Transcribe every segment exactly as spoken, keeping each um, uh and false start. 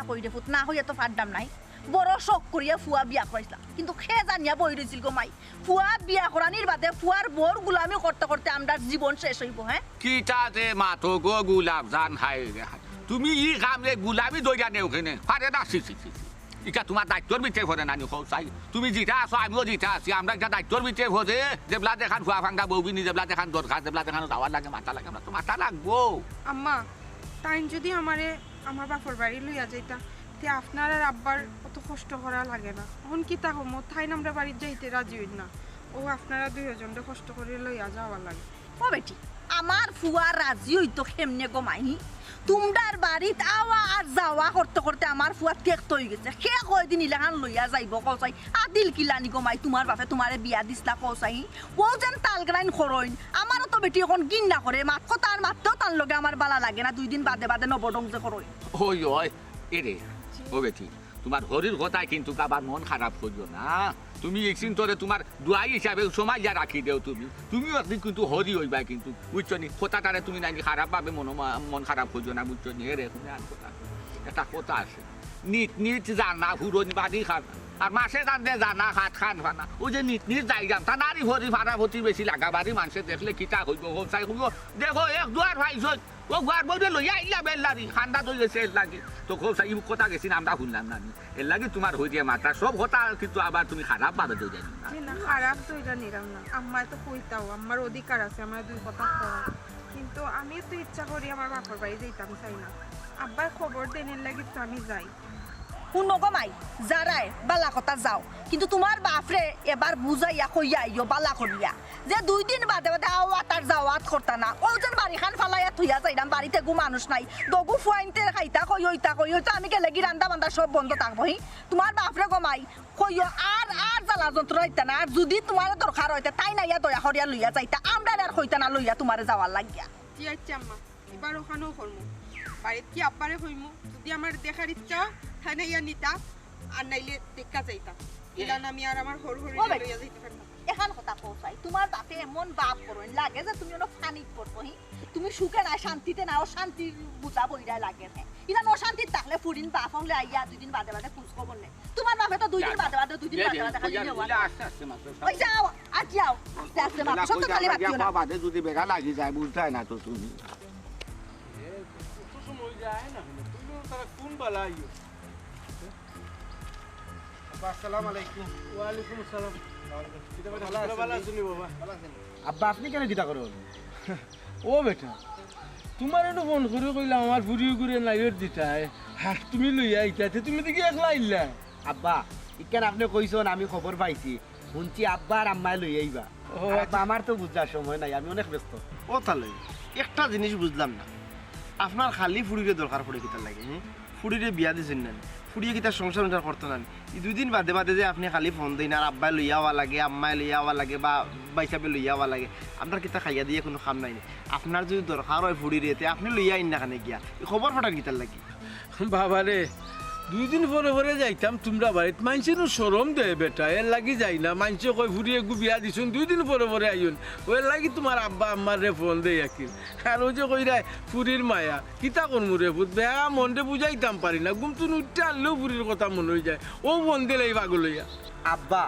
কই রে পুত, না কইয়া তো পারতাম নায়। বড় শখ করিয়া ফুয়া বিয়া করাইছলাম, কিন্তু কে জানিয়া বই রইছিল গো মাই। ফুয়া বিয়া করানির বাদে ফুয়ার বউর গুলামি করতে করতে আমরার জীবন শেষ অইবো, হে? কিতা যে মাতো গো গুলাব জান, হায় রে হায়। তুমি ই কামরে গুলামি ধরিয়া নেও কেনে? পারে না, ছি, ছি, ছি, ছি। ইটা তুমার দায়িত্বর ভিতরে পড়ে না নি, কও চাই? তুমি যেতা আছো, আমিও যেতা আছি, আমরা ইটা দায়িত্বর ভিতরে পড়ে। যেবলা যেখান ফুয়া ফাঙ্গা বউগিনি, যেবলা যেখান দরকার, যেবলা যেখান যাওয়ার লাগে, মাতা লাগে, আমরা তো মাতা লাগবো। আম্মা, তাইন যুদি আমারে আমার বাপর বাড়ি লইয়া যাইতা, তে আপনার আর আব্বার অত কষ্ট করা লাগে না। অখন কিতা কমু, তাইন আমরার বাড়িত যাইতে রাজি অইন না। অউ আপনারা দুইওজনরে কষ্ট করি লইয়া যাওয়া লাগে। ও বেটি, আমার ফুয়া রাজি অইতো কেমনে গো মাই? তুমরার বাড়িত আওয়া আর যাওয়া করতে করতে আমার ফুয়া তেক্ত অইগেছে। কে কয়দিন ইলাখান লইয়া যাইবো কও চাই? আদিল কিলানি গো মাই, তুমার বাপে তুমারে বিয়া দিছলা কও চাই? অউ যেন তালগড়াইন করইন। আমারও তো বেটি অখন ঘিন্না করে, মাত কথা আর মাততেও তান লগে আমার বালা লাগে না, দুইদিন বাদে বাদে নবঢং যে করইন। ওই, ওই, এরে, ও বেটি, তুমার হরির কথায় কিন্তু আবার মন খারাপ করিও না। তুমি ইকদিন তোরে তুমার দোয়াই হিসাবে সামাইয়া রাখি দেও তুমি। তুমিও একদিন কিন্তু হরি অইবায় কিন্তু, বুঝছো নি? কথাটারে তুমি নাইলে খারাপ ভাবে মনো মা-, মন খারাপ করিও না, বুঝছো নি? এরে, তুমি আর কথা, একটা কথা আছে, নিত নিত জানা হুরন বাড়ি খানা, আর মাছে জানতে জানা হাত খান ফানা। অউ যে নিত নিত যাইরাম, তা নারী হরি ফাড়া ফতি বেশি লাগা বাড়ি মানষে দেখলে কিতা কইবো, কও চাই কইবো, দেখো এক দুয়ার পাইছইন, অউ গুয়ার বউরে লইয়া আইলা বেল্লারি, খান্দা দই গেছে এর লাগি। তো কও চাই, ই কথা গেছি না, আমরা হুনলাম না নি। এর লাগি তুমার হইরে মাতা, সব কথা কিন্তু আবার তুমি খারাপ ভাবে ধরিয়া নিও না। জি না, খারাপ ধরিয়া নিরাম না। আম্মায় তো কইতাও, আম্মার অধিকার আছে, আমারে দুই কথা কওয়ার। কিন্তু আমি তো ইচ্ছা করি আমার বাপর বাড়ি যাইতাম চাই না। আব্বায় খবর দেন, এর লাগি তো আমি যাই। হুনো গো মাই, যারায় বালা কথা যাও, কিন্তু তুমার বাপরে এবার বুঝাইয়া কইয়া আইও বালা করিয়া। যে দুইদিন বাদে বাদে আওয়াত আর যাওয়াত করতা না, অউ যেন বাড়িখান ফালাইয়া থইয়া যাইরাম, বাড়িত এগু মানুষ নাই, দগু ফুয়াইন্তে খাইতা কই, অইতা কই, অইতো আমি গেলেগি রান্দা বান্দা সব বন্ধ থাকবো। হি, তুমার বাপরে গো মাই, কইও আর, আর জ্বালা যন্ত্রণা দিতা না, আর যুদি তুমারে দরকার অইতে তাইন আইয়া দয়া করিয়া লইয়া যাইতা, আমরারে আর কইতা না লইয়া তুমারে যাওয়ার লাগিয়া। জি আচ্ছা আম্মা, এবার অখানউ করমু। বাড়িত কি আব্বারে কইমু, যুদি আমার দেখার ইচ্ছা অয়, তাইন আইয়া নিতা, আর নাইলে দেখিয়া যাইতা। ইলান আমি আর আমার হর হরিরে ও বেটা, লইয়া যাইতে পারতাম। এখান কথা কও চাই, তুমার বাপে এমন বাপ করইন লাগে যে তুমি অনো ফানিত পড়তো, হি? তুমি সুখে নাই, শান্তিতে নাই, অশান্তির বুঝা বইরায় লাগে হে। ইলান অশান্তিত থাকলে ফুরিন বাপ অকলে আইয়া দুইদিন বাদে বাদে খোঁজ খবর নেয়। তুমার বাপে তো দুইদিন বাদে বাদে, দুইদিন বাদে বাদে খালি নেওয়া। আস্তে আস্তে মাতো, ওই যাও, আর যাও, আস্তে আস্তে মাতো, সত্য খালি মাতিও না। বাদে যুদি বেড়া লাগি যায়, বুঝতায় না তো তুমি। এ, কত সময় যায় না, তুমি তারা কোন বালা আইও? আব্বা, আসসালামু আলাইকুম। ওয়ালাইকুম আসসালাম। কিতা বেটা, ভালা আছইন নি? ভালা আছইন নি বাবা? ভালা আছইন নি? আব্বা, আপনে কেনে কিতা করইন? ও বেটা, তুমারে নু ফোন করি কইলাম আমার ফুরিগুরে নাইওর দিতায়, আর তুমি লইয়া আইতায়, তে তুমি দেখি একলা আইলায়। আব্বা, ইখান আপনে কইছইন, আমি খবর পাইছি, হুনছি আব্বা আর আম্মায় লইয়া আইবা। ও আর আব্বা, আচ্ছা। আমার তো বুঝার সময় নাই, আমি অনেক ব্যস্ত। ও তাইলে, একটা জিনিস বুঝলাম না, আপনার খালি ফুরিরে দরকার পড়ে কিতার লাগি, হুম? ফুরিরে বিয়া দিছইন না নি? ফুরিয়ে কিতা সংসার উংসার করতো না নি? ই দুইদিন বাদে বাদে যে আপনে খালি ফোন দেইন, আর আব্বায় লইয়া আওয়া লাগে, আম্মায় লইয়া আওয়া লাগে, বা ভাইসাবে লইয়া আওয়া লাগে, আপনার কিতা খাইয়া দিয়া কুনু কাম নাই নি? আপনার যুদি দরকার অয় ফুরিরে, তে আপনে লইয়া আইন না কেনে গিয়া, ই খবর পাঠাইন কিতার লাগি? বাবারে, দুইদিন পরে পরে যাইতাম তুমরার বাড়িত, মাইনষে নু শরম দেয় বেটা, এর লাগি যাই না। মাইনষে কয় ফুরিয়ে এগু বিয়া দিছইন, দুইদিন পরে পরে আইন, এর লাগি তুমার আব্বা আম্মারে ফোন দেই আকিল। আর অউ যে কইরায় ফুরির মায়া, কিতা করমু রে পুত, বেয়া মনরে বুঝাইতাম পারি না। ঘুম থনে উঠিয়া আরলেউ ফুরির কথা মনো অইযায়। অউ ফোন দিলেউ পাগল অইয়া। আব্বা,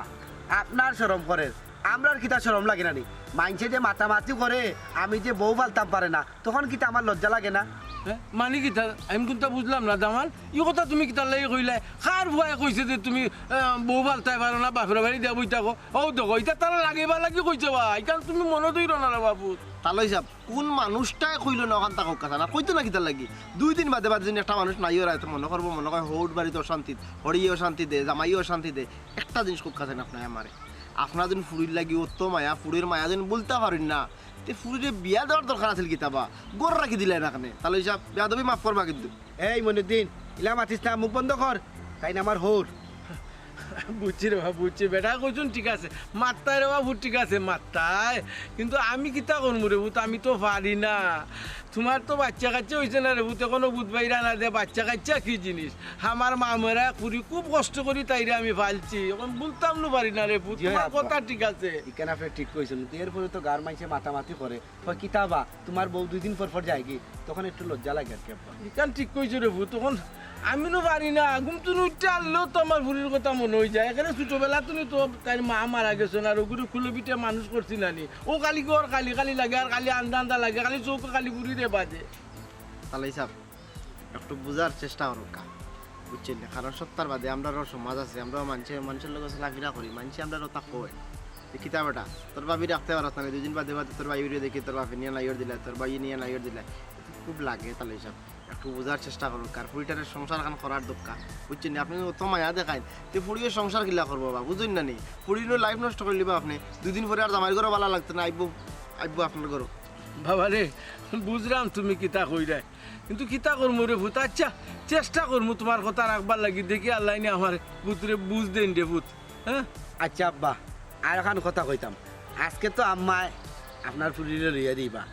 আপনার শরম করের, আমরার কিতা শরম লাগে না নি? মাইনষে যে মাতামাতি করে, আমি যে বউ পালতাম পারে না, তখন কিতা আমার লজ্জা লাগে না? হে? মানি কিতা? আমি কুন্তা বুঝলাম না, দামান। ই কথা তুমি কিতার লাগি কইলায়? কার ফুয়ায় কইছে যে তুমি, আহ, বউ পালতায় পারো না, বাপর বাড়ি দিয়া বই থাকো? অউ দেখো, ইতা তারা লাগাইবার লাগি কইছে বা, ইখান তুমি মনো ধইরো না রে বাপু। তালই সাব, কুন মানুষটায় কইলো না অখানতা কউক্কা চাইন? আর কইতো না কিতার লাগি? দুইদিন বাদে বাদে যুদি একটা মানুষ নাইওর আয়, তে মনো করবো, মনো কয় হউর বাড়িত অশান্তি, হড়িয়ে অশান্তি দে, জামাইয়ে অশান্তি দে। একটা জিনিস কউক্কা চাইন আপনে আমারে। আপনারা যুদি ফুরির লাগি অত মায়া, ফুরির মায়া যুদি ভুলতা পারইন না, তে ফুরিরে বিয়া দেওয়ার দরকার আছিল কিতা বা? ঘরো রাখি দিলায় না কেনে? তালই সাব, বেয়াদবি মাফ করবা কিন্তু। এই মইনুদ্দিন, ইলা মাতিস না, মুখ বন্ধ কর। তাইন আমার হউর। বুঝছি রে বা, বুঝছি। বেটায় কইছইন ঠিক আছে, মাততায় রে বা পুত, ঠিক আছে, মাততায়। কিন্তু আমি কিতা করমু রে পুত, আমি তো পারি না। তুমার তো বাইচ্চা কাইচ্চা অইছে না রে পুত, অখনো বুঝবায় না যে বাইচ্চা কাইচ্চা কি জিনিস। আমার মা মরা ফুরি খুব কষ্ট করি তাইরে আমি পালছি, অখন বুঝতাম নু পারি না রে পুত। জি অয় তুমার আব্বা। কথা ঠিক আছে। ইখান আপনে ঠিক কইছইন, কিন্তু এরপরে তো গাঁওর মাইনষে মাতামাতি করে, কয়, "কিতা বা, তুমার বউ দুইদিন পর পর যায়গি?" তখন একটু লজ্জা লাগে আর কি, আব্বা। ইখান ঠিক কইছো রে পুত, তখন আমি নু পারি না, ঘুম তুন উঠিয়া আরলেও তো আমার ফুরির কথা মনো অইযায়। একেরে ছোটবেলা তুন তো তাইর মা মারা গেছইন, আর অগুরে কুলে পিঠে মানুষ করছি না নি। অউ খালি ঘর খালি খালি লাগে, আর খালি আন্দা আন্দা লাগে, খালি চউখো খালি ফুরিরে বাজে। তাইলে হিসাব একটু বুঝার চেষ্টা করউক্কা, বুঝছইন নি? কারণ সত্যার বাদে আমরারও সমাজ আছে, আমরাও মানষে, মানষর লগে চলাফিরা করি, মানষে আমরারে অতা কয় যে, "কিতা বেটা, তোর ভাবি রাখতে পারস না নি, দুইদিন বাদে বাদে তোর ভাইরে দেখি, তোর ভাবি নিয়া নাইর দিলা, তোর ভাই নিয়া নাইর দিলা।" খুব লাগে তাইলে হিসাব। একটু বুঝার চেষ্টা করউক্কা, আর ফুরিটারে সংসার খান করার দরকার, বুঝছইন নি? আপনে অত মায়া দেখাইন, তে ফুরিয়ে সংসার কিলা করবো বা, বুঝইন না নি? ফুরির life নষ্ট করিলিবা আপনে। দুইদিন পরে আর জামাইর ঘরো ভালা লাগতো না, আইবো, আইবো আপনার ঘরো। বাবা রে, বুঝরাম তুমি কিতা কইরায়, কিন্তু কিতা করমু রে পুত? আইচ্ছা, চেষ্টা করমু তুমার কথা রাখবার লাগি, দেখি আল্লায় নি আমার পুতরে বুঝ দেইন রে পুত। হ্যাঁ? আইচ্ছা আব্বা, আর অখান কথা কইতাম, আইজকে তো আম্মায় আপনার ফুরিরে লইয়া দিবা,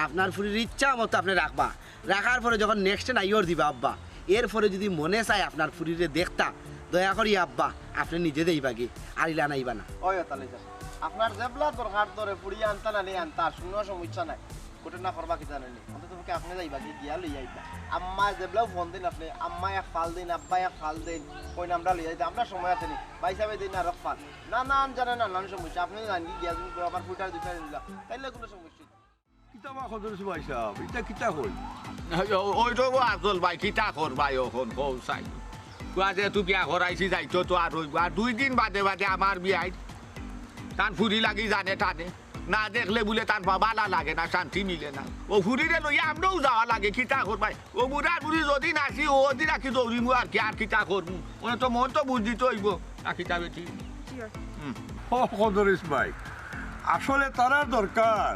আপনার ফুরির ইচ্ছা মতো আপনে রাখবা, রাখার পরে যখন next এ নাইর দিবা আব্বা, এরপরে যুদি মনে চায় আপনার ফুরিরে দেখতা, দয়া করি আব্বা, আপনে নিজে যাইবাগি, আর ইলা আনাইবা না। ওই তাইলে যাও। আপনার যেবলা দরকার ধরে ফুরি আনতা না নি আনতা, আর কুনু সমস্যা নাই। ঘটনা করবা কিতা জানইন নি? অন্তত পক্ষে আপনে যাইবাগি, গিয়া লইয়া আইবা। আম্মায় যেবলাউ ফোন দেইন আপনে, আম্মায় এক ফাল দেইন, আব্বায় এক ফাল দেইন, কইন আমরা লইয়া যাইতাম, আমরা সময় আছে নি। ভাইসাবে দেইন আরক ফাল। নানান জানে নানান সমস্যা, আপনে যাইনগি গিয়া যুদি আমার ফুরিটারে দুইটা নিলা, তাইলে কুনু সমস্যা নাই। কিতা বা খদরস ভাইসাব, ইতা কিতা কইন? ওই তো গো আফজল ভাই, কিতা করবায় অখন, কও চাই। পুয়া যেহেতু বিয়া করাইছি, যাইতো তো আর অইবো। আর দুইদিন বাদে বাদে আমার বিয়াইর, তান ফুরি লাগি জানে টানে। না দেখলে বুলে তান বালা লাগে না, শান্তি মিলে না। অউ ফুরিরে লইয়া আমরাও যাওয়া লাগে, কিতা করবায়? অউ বুড়ার বুড়ি যদিন আছি, অউ দিন আর কি দৌড়িমু আর কি, আর কিতা করমু? অনে তো মন তো বুঝ দিতে অইবো, না কিতা বেটি? জি অয়। হুম। ও খদরস ভাই, আসলে তারার দরকার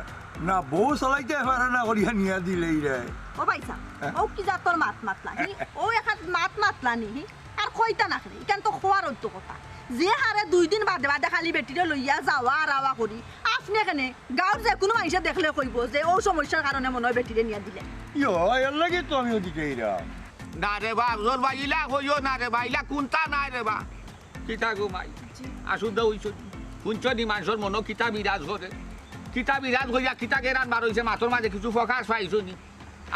না, বউ চালাইতে পারে না করিয়া নিয়া দিলাইরায়। ও ভাইসাব, হ্যাঁ? অউ কি জাতর মাত মাতলা, হি? অউ এক আত মাত মাতলা নি, হি? আর কইতা না কেনে, ইখান তো কওয়ার অইতো কথা। যে হারে দুইদিন বাদে বাদে খালি বেটিরে লইয়া যাওয়া আর আওয়া করি, আপনে কেনে গাঁওর যেকুনু মাইনষে দেখলে কইবো যে অউ সমস্যার কারণে মনো অয় বেটিরে নিয়া দিলে। ইয়ো, এরলাগি তো আমিও দিতাইরাম। না রে বা, আফজল ভাই, ইলা কইও না রে বা, ইলা কুন্তা নায় রে বা। কিতা গো মাই? জি। আসুদা অইছো নি? হুনছো নি মানষর মনো কিতা বিরাজ করে? কিতা বিরাজ করিয়া কিতা গেরান বার অইছে মাতর মাঝে কিছু প্রকাশ পাইছো নি?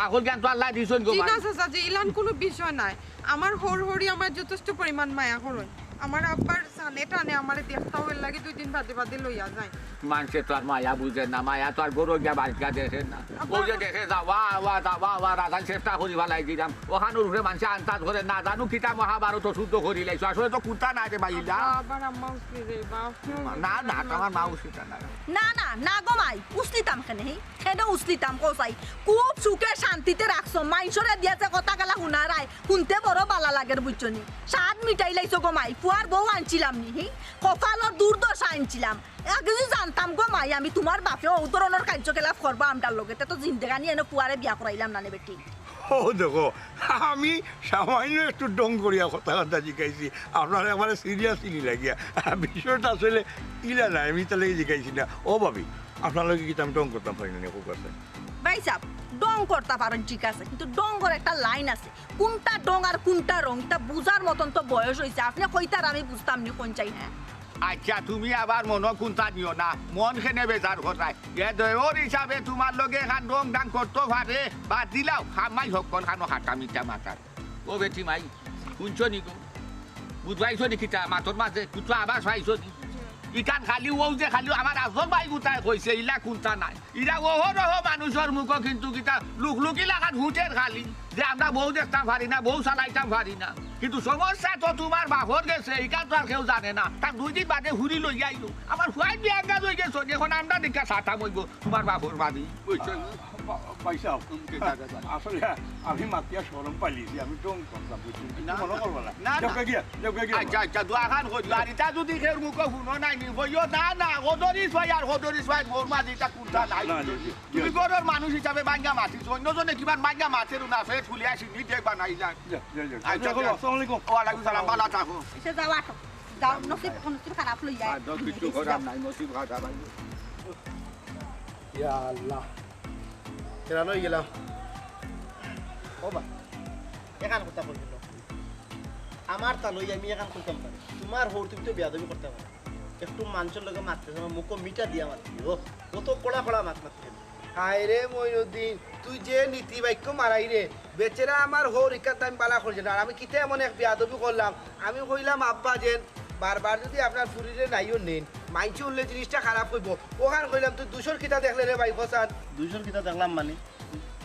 আকল জ্ঞান তো আল্লায় দিছইন গো জি মাই। না চাচাজি, ইলান কুনু বিষয় নায়। আমার হউর হউরি আমারে যথেষ্ট পরিমাণ মায়া করইন। আমার আব্বার জানে টানে আমারে দেখতা অয়, এরলাগি দুইদিন বাদে বাদে লইয়া যাইন। মানষে তো আর মায়া বুঝে না, মায়া তো আর ঘরো গিয়া বাড়িত গিয়া দেখে না। আব্বা, অউ যে দেখে যাওয়া আওয়া, যাওয়া আওয়া, রাজান চেষ্টা করি ফালাই দিলাম। অখানর উপরে মানষে আন্দাজ করে না, জানু কিতা মহাভারত শুদ্ধ করিলাইছো। আসলে তো কুন্তা নায় রে বা ইলা। আব্বা, আবার আম্মা উসলি যাইবা, আপনিও না, না, আমার মা উসলিতা না। না, না, না গো মাই, উসলিতাম কেনে, হি? কেনে উসলিতাম কও চাই? খুব সুখে শান্তিতে রাখছো, মাইনষরে দিয়া যে কথাগুলা হুনারায়, হুনতে বড় বালা লাগের, বুঝছো নি? সাধ মিটাইলাইছো গো মাই, পুয়ার বউ আনছিলাম নি, হি? কপালর দুর্দশা আনছিলাম। আগে যুদি জানতাম গো মাই, আমি তুমার বাপে অউ ধরনর কার্যকলাপ করবা আমরার লগে, তে তো জিন্দেগানি এনে পুয়ারে বিয়া করাইলাম না নে বেটি। ও দেখো, আমি সামান্য একটু ঢং করিয়া কথা কথা জিকাইছি, আপনার একবারে seriously লাগিয়া। বিষয়টা আসলে ইলা নায়, আমি ইতার লাগি জিকাইছি না। ও ভাবি, আপনার লগে কিতা আমি ঢং করতাম পারি না নি, খুব আছে। ভাইসাব, ঢং করতা পারইন ঠিক আছে, কিন্তু ঢংর একটা লাইন আছে। কুনটা ঢং আর কুনটা রং, ইতা বুঝার মতন তো বয়স অইছে। আপনে কইতা আর আমি বুঝতাম নি কুন চাই, হ্যাঁ? আইচ্ছা, তুমি আবার মনো কুন্তা নিও না, মন কেনে বেজার কররায়। এ দেওর হিসাবে তুমার লগে এখান ঢং ঢাং করতো পারে, বাদ দিলাও, কামাই হক্কল খানো খাটা মিঠা মাতার। ও বেটি মাই, হুনছো নি গো? বুঝবাইছো নি কিতা মাতর মাঝে? কুন্তা আবার পাইছো নি? ইখান খালি অউ যে খালি আমার আফজল ভাই গুতায় কইছে, ইলা কুন্তা নায়। ইরা অহরহ মানষর মুখো কিন্তু কিতা লুকলুকি লাখান হুটের খালি, যে আমরা বউ দেখতাম পারি না, বউ চালাইতাম পারি না। কিন্তু সমস্যা তো তুমার বাপর গেছে, ইখান তো আর কেউ জানে না। তার দুইদিন বাদে ফুরি লইয়া আইলো। আমার ফুয়াইন বিয়া আঙ্গাজ অইগেছে, অখন আমরা দেখিয়া সাতাম অইবো তুমার বাপর বাড়ি। বুঝছো? বা-, ভাইসাব, কিতা রে ভাই? আসলে আমি মাতিয়া শরম পাইলিছি, আমি ঢং করলাম, বুঝছো? না, মনো করবা না। না, না। যাউক্কা গিয়া, যাউক্কা গিয়া। আইচ্ছা, আইচ্ছা, দোয়া খান কইও। আর ইতা যুদি কেউর মুখো হুনো নাই নি, কইও, না, না, খদরস ভাই আর খদরস ভাইর বউর মাঝে ইতা কুন্তা নাই। না, জি, জি। তুমি ঘরর মানুষ হিসাবে মাইয়া মাতিছো, অইন্য জনে কিমান মাইয়া মাতের না, পেট ফুলিয়া সিন্নি টেক বানাই যায়। জি, জি, জি। আইচ্ছা, আসসালামু আলাইকুম। ওয়ালাইকুম সালাম, বালা থাকো। এসে যাও, আটো। যাও, নসিব, নসিব খারাপ লইয়া। আর দশ কিছু করার নাই, নসিব খারাপ। ইয়া আল্লাহ, কেন হয়ে গেলাম? ও বা, এখান কথা বলছিল। আমার তা লই আমি এখান করতাম পারি। তোমার হৌর তুমি তো বেয়াদবি করতে পারো। একটু মানুষের লগে মাততে সময় মুখো মিঠা দিয়া মাততে। ও, ও তো কড়া কড়া মাত মাততে। হায় রে মইনুদ্দিন, তুই যে নীতি বাক্য মারাই রে, বেচারা আমার হৌর ইকাত আমি বালা করছি না। আর আমি কিতা এমন এক বেয়াদবি করলাম, আমি কইলাম আব্বা যেন বারবার যদি আপনার ফুরিরে নাইও নেন, মাইনষে উনলে জিনিসটা খারাপ হইব। ওখান কইলাম তুই দুষর কিতা দেখলে রে ভাই হোসান? দুষর কিতা দেখলাম মানে?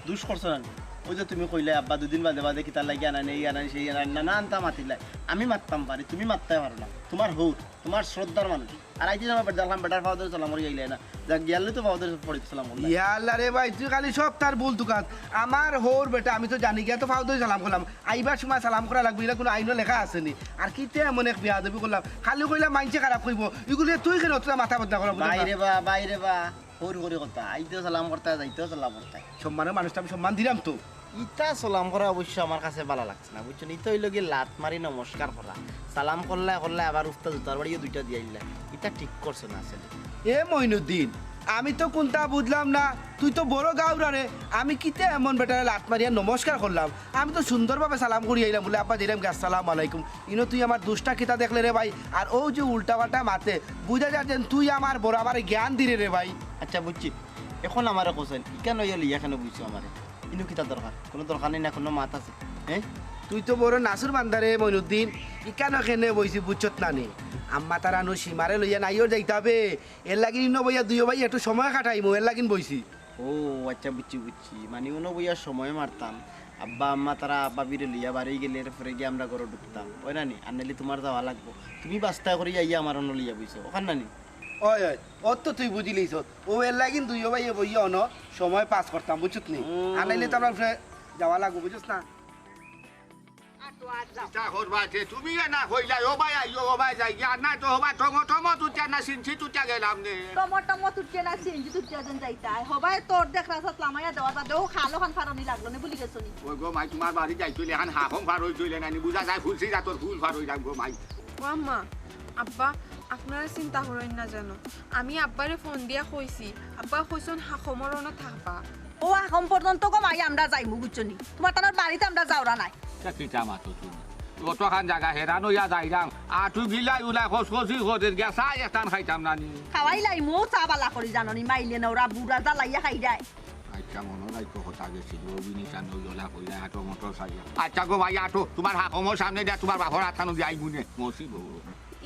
দুষ করছো না নি? ওই যে তুমি কইলে আব্বা দুদিন বাদে বাদে কিতা লাগি আনা নেই, আনা নেই, সেই আনা নেই, নানানতা মাতিলাই। আমি মাততাম পারি, তুমি মাততায় পারো না। তোমার হৌর, তোমার শ্রদ্ধার মানুষ। আর আইতে আমার বেটার, বেটার ফাও ধরি সালাম করি আইলে না। যা গিয়ালে তো ফাও ধরি পড়ে সালাম করলাই। ইয়া আল্লাহ রে ভাই, তুই খালি সব তার ভুল তুকাস। আমার হৌর বেটা, আমি তো জানি গিয়া তো ফাও ধরি সালাম করলাম। আইবার সময় সালাম করা লাগবে, ইলা কোনো আইনও লেখা আছে নি। আর কিতা এমন এক বেয়াদবি করলাম, খালি কইলাম মাইনষে খারাপ কইব। ইগুলি তুই কেন অতটা মাথা বদনা করা বুঝলি না? বাইরে বা, বাইরে বা, হৌর হৌর কথা। আইতেও সালাম করতায়, যাইতেও সালাম করতায়। সম্মানের মানুষটা আমি সম্মান দিলাম তো। ইতা সালাম করা অবশ্য আমার কাছে বালা লাগছে না, বুঝছো নি? ইতা অইলো গিয়া লাত মারি নমস্কার করা। সালাম করলায় করলায় আবার উস্তা জুতার বাড়িও দুইটা দিয়া আইলা। ইতা ঠিক করছো না আসলে। এ মইনুদ্দিন, আমি তো কুনতা বুঝলাম না, তুই তো বড় গাউরা রে, আমি কিতা এমন বেটারে লাত মারিয়া নমস্কার করলাম? আমি তো সুন্দরভাবে সালাম করি আইলাম, বলে আব্বা দিলাম গি আসসালামু আলাইকুম। ইনো তুই আমার দুষটা কিতা দেখলে রে ভাই? আর ও যে উল্টা পাল্টা মাতে, বুঝা যায় যেন তুই আমার বড়, আমারে জ্ঞান দিরে রে ভাই। আচ্ছা বুঝছি, এখন আমারে কছেন, ইকান অইয়া লইয়া কেন বুঝছো আমারে? ইনো কিতা দরকার? কোনো দরকার নেই না, কোনো মাত আছে? হ্যাঁ? তুই তো বড় নাসুর বান্দা রে মইনুদ্দিন, ইকানো কেনে বইছি বুঝছত না নি? আম্মা তারা নু সীমারে লইয়া নাইওর যাইতা হবে, এর লাগি ইনো বইয়া দুইও ভাই একটু সময় কাটাইমু, এর লাগিন বইছি। ও আচ্ছা, বুঝছি, বুঝছি। মানে, উনো বইয়া সময় মারতাম, আব্বা আম্মা তারা ভাবিরে লইয়া বাড়ি গেলে এরপরে গিয়া আমরা ঘরো ঢুকতাম, ওই না নি? আর নাইলে তোমার যাওয়া লাগবো। তুমি বাস্তা করি আইয়া আমার অনো লইয়া বইছো, ওখান না নি? ওই, ওই, অত তো তুই বুঝিলিস, ও এর লাগিন দুইও ভাইয়ে বইয়া অনো সময় পাস করতাম, বুঝছত নি? হুম। আর নাইলে তো আমরা ফিরে যাওয়া লাগবো, বুঝছস না? আর তো আর যাও। কিতা করবা যে তুমি এ না কইলাই, ও ভাই আইও, ও ভাই যাই গিয়া, আর না তো হবা টমো টমো তুইতা না সিনছি তুইতা গেলাম নে। টমো টমো তুইতা না সিনছি তুইতা যেন যাইতায়। হবায় তোর দেখ রাস্তাত লামাইয়া দেওয়ার বাদে ও খালো খান ফারনি লাগলো নে, ভুলি গেছো নি? ওই গো মাই, তোমার বাড়ি যাইতইলে এখান হাকম ফার হইতইলে নানি, বুঝা যায় ফুলছি জাতর ফুল ফার হইলাম গো মাই। ও আম্মা, আব্বা, আপনারা চিন্তা করইন না যেন। আমি আব্বারে ফোন দিয়া কইছি, আব্বা কইছইন হাকমর অনো থাকবা। ও হাকম পর্যন্ত গো মাই আমরা যাইমু, বুঝছো নি? তোমার তানোর বাড়িত আমরা যাওরা নায়। তা কিতা মাতো তুমি? অতখান জাগা হেরান অইয়া যাইরাম, আর তুই বিলাই উলাই খসখসি খদের গিয়া চা একটান খাইতাম না নি? খাওয়াইলাইমু চা বালা করি জানো নি, মাইলে না ওরা বুড়া জ্বালাইয়া খাইরায়। আচ্ছা, মনো রাখো কথা গেছিল, ও জিনিস আর নই ওলা কইলা, আটো মোটর সাইকেল। আচ্ছা গো ভাই, আটো, তোমার হাকমর সামনে দিয়া তোমার বাপর আথানো দিয়া আইমু নে, মসি বউ।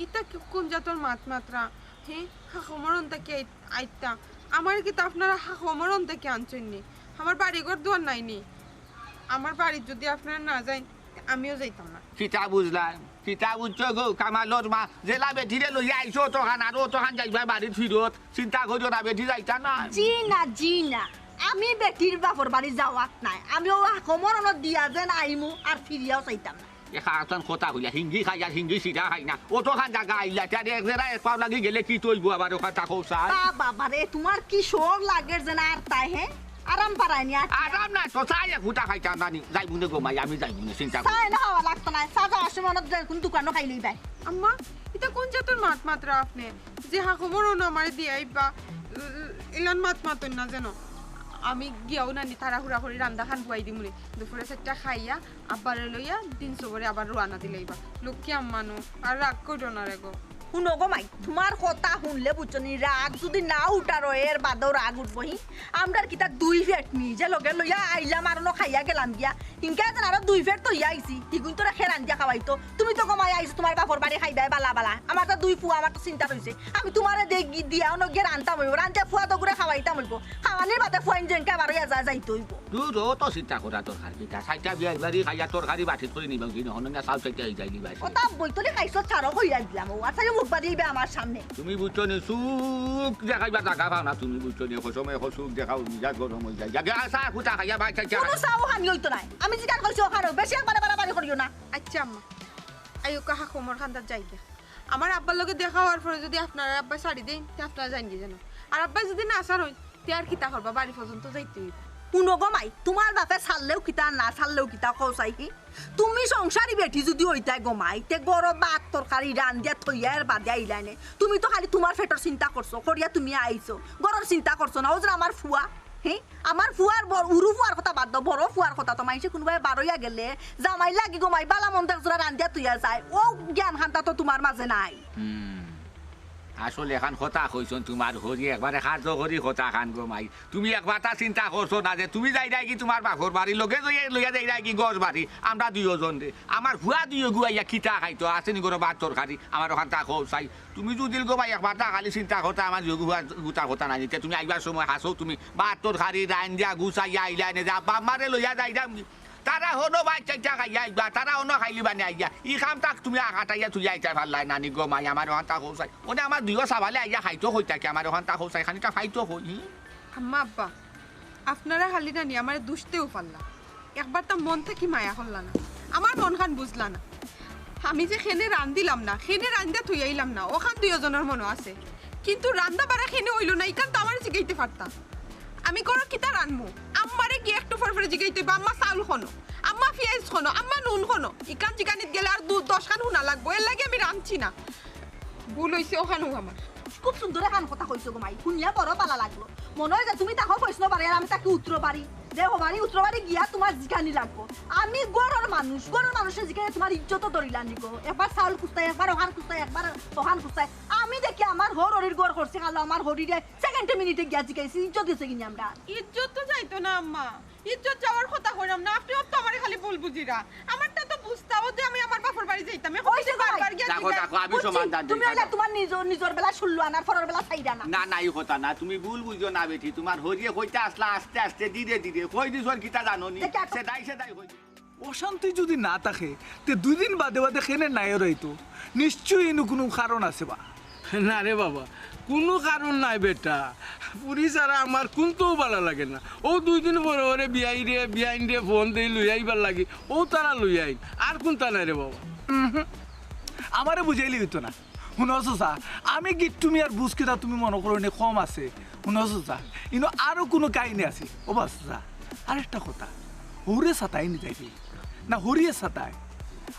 ইতা কি কোন জাতর মাত মাতরা? হে, হাকমর অন থাকি আই-, আইতা। আমার কিতা আপনারা হাকমর অন থাকি আনছইন নি? আমার বাড়ি ঘর দুয়ার নাই নি? আমার বাড়িত যদি আপনারা না যাইন, আমিও যাইতাম না। কিতা বুঝলাম? কিতা বুঝছো গো? কামালর মা, যেলা বেটিরে লইয়া আইছো অতখান, আর অতখান যাইবা বাড়িত ফিরত। চিন্তা করিও না, বেটি যাইতা না। জি না, জি না। আমি বেটির বাপর বাড়ি যাওয়াত নায়। আমি ও হাকমর অনো দিয়া যেন আইমু আর ফিরিয়াও চাইতাম না। এ খাতান কথা কইলা, হিঙ্গি খাই আর হিঙ্গি সিধা খাই না। অতখান জাগা আইলা, তারে এক জেরা এক পাও লাগি গেলে কি তৈব আবার ওখান থাকো চাই? বা বাবা রে, তোমার কি শোর লাগের যেন আর তাই, হে? আরাম পারায়নি আর কি? আরাম না, তো চাই এক ফুটা খাইতাম না নি। যাইমু নে গো মাই, আমি যাইমু নে, চিন্তা করি। চাই না খাওয়া লাগতো না, চা যাওয়ার সময় অনো যে কোন দোকানো খাইলেই বাই। আম্মা, ইতা কোন জাতর মাত মাতরা আপনে? যে হাকমর অনো আমারে দিয়া আইবা, ইলান মাত মাতইন না যেন। আমি গিয়াও নানি তাড়াহুড়া করি রান্দা খান বুয়াই দিমু নে। দুপুরে চাইরটা খাইয়া আব্বারে লইয়া দিন সবরে আবার রওয়ানা দিলাইবা। লক্ষ্মী আম্মা নু, আর রাগ করিও না রে গো। হুনো গো মাই, তোমার কথা হুনলে বুঝছো নি, রাগ যদি না উঠার অয়, এর বাদেও রাগ উঠবো হি। আমরার কিতা দুই পেট নি, যে লগে লইয়া আইলাম আর অনো খাইয়া গেলাম গিয়া। হিংকা যেন আরো দুই পেট থইয়া আইছি, হিগুইন তোরে কে রান্দিয়া খাওয়াইতো। তুমি তো গো মাই আইছো তোমার বাপর বাড়ি খাইবায় বালা বালা। আমার তো দুই ফুয়া, আমার তো চিন্তা রইছে। আমি তোমারে দে-, গি-, দিয়া অনো গিয়া রানতাম অইবো, রান্দিয়া ফুয়া তো করে খাওয়াইতাম অইবো। খাওয়ানির বাদে ফুয়াইন যেনকে আবার অইয়া যায় যাইতে অইবো। দূর, অত চিন্তা করা দরকার কিতা? চাইরটা বিয়ার বাড়ি খাইয়া তরকারি বাটিত করি নিবা, কি নহন না চাউল চাইরটা এই যাই নিবা। কথা বইতলি খাইছো ছাড়ো কইয়া দিলাম, ও আর চাইরো মুখ বাড়িয়ে আমার সামনে। তুমি বুঝছো নি, সুখ দেখাইবার জাগা পাও না, তুমি বুঝছো নি, কসমে কসুখ দেখাও, মিজাজ গরম অই যায়। যা, যা, চা ফুটা খাইয়া বাই চাইরটা। কোনো চাও খানি অইতো নায়, আমি যেটা কইছি ওখানে বেশি একবারে বাড়াবাড়ি করিও না। আচ্ছা আম্মা, আইউক্কা হাকমর কান্দাত যাইগা। আমার আব্বার লগে দেখা অওয়ার পরে যদি আপনারারে আব্বায় ছাড়ি দেইন, তে আপনারা যাইনগি যেন। আর আব্বায় যদি না ছাড়ইন, তে আর কিতা করবা, বাড়ি পর্যন্ত যাইতে অইবো। হুনো গো মাই, তুমার বাপে ছাড়লেও কিতা, না ছাড়লেও কিতা, কও চাই হি? তুমি সংসারী বেটি যুদি অইতায় গো মাই, তে ঘরো ভাত তরকারি রান্দিয়া থইয়া এর বাদে আইলায় নে। তুমি তো খালি তুমার পেটর চিন্তা করছো, করিয়া তুমি আইছো, ঘরর চিন্তা করছো না। অউ যে আমার ফুয়া, হি, আমার ফুয়ার বড়, উরু ফুয়ার কথা বাদ দেও, বড় ফুয়ার কথা তো মাইনষে কুনুবায় বারইয়া গেলে জামাইর লাগি গো মাই, বালা মন্দ একজোড়া রান্দিয়া থইয়া যায়, অউ জ্ঞান খান্তা তো তুমার মাঝে নাই। হুম। আসলে এখান কথা কইছইন তুমার হরি, একবারে কার্যকরী কথা খান গো মাই। তুমি একবারতা চিন্তা করছো না যে তুমি যাইরায়গি তুমার বাপর বাড়ি, লগে লইয়া, লইয়া যাইরায়গি ঘর বাড়ি, আমরা দুইওজনরে। আমার ফুয়া দুইওগু আইয়া কিতা খাইতো, আছে নি ঘরো ভাত তরকারি, আমার অখানতা কও চাই। তুমি যুদি গো মাই একবারতা খালি চিন্তা করতায়, আমার দুইওগু ফুয়া গুতার কথা নায় নি, তে তুমি আইবার সময় হাছাউ তুমি ভাত তরকারি রান্দিয়া গুছাইয়া আইলায় নে যে আব্বা আম্মারে লইয়া যাইরাম। তারা হনো ভাত চাইটা খাইয়া আইবা, তারা হনো খাইলিবা নে আইয়া। ই কামতা তুমি আগাটাইয়া তুলিয়া আইতায় পারলায় না নি গো মাই, আমার অখানতা কও চাই। অনে আমার দুইও সাবালে আইয়া খাইতো কই থাকি, আমার অখানতা কও চাই, খানিটা খাইতো কই, হি? আম্মা আব্বা, আপনারা খালি নানি আমারে দুষতেউ পারলা, একবারতা মন থাকি মায়া করলা না, আমার মনখান বুঝলা না। আমি যে খেনে রান্দিলাম না, খেনে রান্দিয়া থইয়া আইলাম না, অখান দুইওজনর মনো আছে, কিন্তু রান্দা বাড়া খেনে অইলো না, ইখান তো আমারে জিগাইতে পারতা। আমি ঘরো কিতা রানমু? আম্মারে গিয়া একটু পরে পরে জিগাইতে অইবো, "আম্মা, চাউল কনো? আম্মা, পিয়াইজ কনো? আম্মা, নুন কনো?" ইখান জিগানিত গেলে আর দু-, দশখান হুনা লাগবো, এরলাগি আমি রানছি না। ভুল অইছে অখানউ আমার। খুব সুন্দর এখান কথা কইছো গো মাই, হুনিয়া বড় বালা লাগলো। মনো অয় যে তুমি থাকো প্রশ্ন বাড়ি আর আমি থাকি উত্তর বাড়ি। যে হবানি উত্তর বাড়ি গিয়া তুমার জিগানি লাগবো। আমি ঘরর মানুষ, ঘরর মানুষে জিগাইলে তুমার ইজ্জত ধরিলা নি গো। একবার চাউল খুজতায়, একবার অখান খুজতায়, একবার অখান খুজতায়। আমি দেখি আমার হউর হরির ঘর করছি, খালো আমার হরিরে সেকেন্ডে মিনিটে গিয়া জিগাইছি, ইজ্জত গেছে কিনি আমরার? ইজ্জত তো যাইতো না আম্মা, ইজ্জত যাওয়ার কথা কইরাম না, আপনে অত আমারে খালি ভুল বুঝিরা। আমারটা তো বুঝতাউ যে আমি আমার বাপর বাড়ি যাইতাম, এখন অইছে তো বারবার গিয়া থাকো, জিগাই- থাকো, আমি বুঝছি, সমাধান দিই, তুমি অইলে থাকো। তুমার নিজর, নিজর বেলা শুনলো আনার পরর বেলা চাইরা না। না, না, ই কথা না, তুমি ভুল বুঝো না বেটি, তুমার হরিয়ে কইতে আসলা আস্তে আস্তে ধীরে ধীরে, কই দিছইন কিতা জানো নি? দেখে আর সেদাই সেদাই কই দিছইন। অশান্তি যুদি না থাকে, তে দুইদিন বাদে বাদে খেনে নায়র আইতো? নিশ্চয়ই ইনো কুনু কারণ আছে বা। না রে বাবা, কুনু কারণ নাই বেটা। ফুরি ছাড়া আমার কুন্তাউ বালা লাগে না। অউ দুইদিন পরে পরে বিয়াইরে, বিয়াইনরে ফোন দেই লইয়া আইবার লাগি, অউ তারা লইয়া আইন। আর কুন্তা নাই রে বাবা। উহুম। আমারে বুঝাইলে অইতো না। হুনো চাচা, আমি গিট্টু মিয়ার বুঝ কিতা তুমি মনো করো নি কম আছে? হুনো চাচা, ইনো আরো কুনু কাহিনী আছে। ও বা চাচা, আরেকটা কথা, হউরে সাতাই নি যাইবে না, হরিয়ে সাতায়।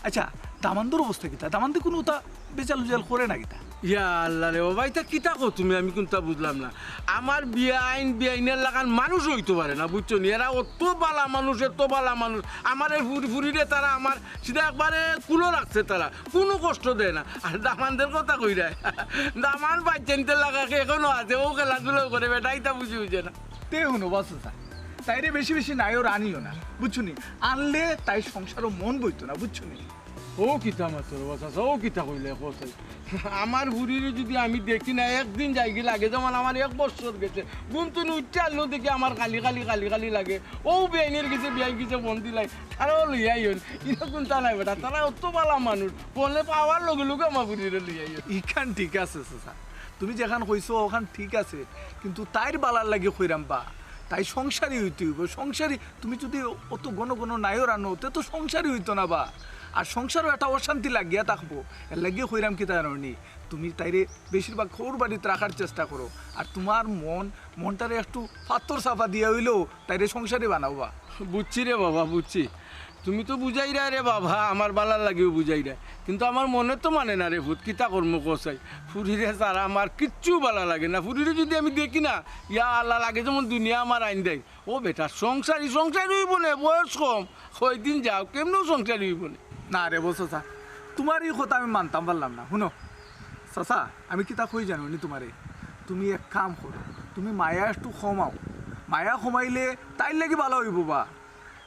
আচ্ছা, দামান্দর অবস্থা কিতা? দামান্দে কুনু অতা বেজাল উজাল করে না কিতা? ইয়া আল্লাহ রে বাবা, ইতা কিতা কও তুমি? আমি কুন্তা বুঝলাম না। আমার বিয়াইন, বিয়াইনর লাখান মানুষ অইতো পারে না, বুঝছো নি? এরা অত বালা মানুষ, অত বালা মানুষ। আমার এই ফুরি, ফুরিরে তারা আমার সিধা একবারে কুলো রাখছে তারা, কুনু কষ্ট দেয় না। আর দামান্দর কথা কইরায়, দামান বাইচ্চাইন্তর লাখান এখনো আছে, অউ খেলাধুলা করে বেটা, ইতা বুঝি বুঝে না। তে হুনো বা চাচা, তাইরে বেশি বেশি নায়র আনিও না, বুঝছো নি? আনলে তাইর সংসারো মন বইতো না, বুঝছো নি? অউ কিতা মাতর বা চাচা, অউ কিতা কইলে কও চাই। আমার ফুরিরে যুদি আমি দেখি না, একদিন যাইগি লাগে যেমন আমার এক বছর গেছে। ঘুম থনে উঠিয়া আইলেউ দেখি আমার খালি খালি, খালি খালি লাগে। অউ বিয়াইনর গেছে, বিয়াইন গেছে ফোন দিলাই, তারাও লইয়া আইন। ইনো কুন্তা নাই বেটা, তারা অত বালা মানুষ, ফোনে পাওয়ার লগে লগে আমার ফুরিরে লইয়া আইন। ইখান ঠিক আছে চাচা, তুমি যেখান কইছো অখান ঠিক আছে, কিন্তু তাইর বালার লাগি কইরাম বা, তাই সংসারী অইতে অইবো। সংসারী তুমি যুদি অত ঘন ঘন নায়র আনো, তে তো সংসারী অইতো না বা। আর সংসারো একটা অশান্তি লাগিয়া থাকবো। এরলাগি কইরাম কিতা জানো নি, তুমি তাইরে বেশিরভাগ হউর বাড়িত রাখার চেষ্টা করো। আর তুমার মন, মনটারে একটু পাত্তর চাপা দিয়া অইলেও তাইরে সংসারী বানাও বা। বুঝছি রে বাবা, বুঝছি। তুমি তো বুঝাইরায় রে বাবা, আমার বালার লাগিও বুঝাইরায়। কিন্তু আমার মনে তো মানে না রে ফুত, কিতা করমু কও চাই। ফুরিরে ছাড়া আমার কিচ্ছু বালা লাগে না। ফুরিরে যুদি আমি দেখি না, ইয়া আল্লাহ, লাগে যেমন দুনিয়া আমার আইন দেয়। ও বেটা, সংসারী, সংসারী অইবো নে, বয়স কম, কয়দিন যাও, কেমনেও সংসারী অইবো নে। না রে বা চাচা, তুমার ই কথা আমি মানতাম পারলাম না। হুনো চাচা, আমি কিতা কই জানো নি তুমারে? তুমি এক কাম করো, তুমি মায়া একটু কমাও। মায়া কমাইলে তাইর লাগি বালা অইবো বা।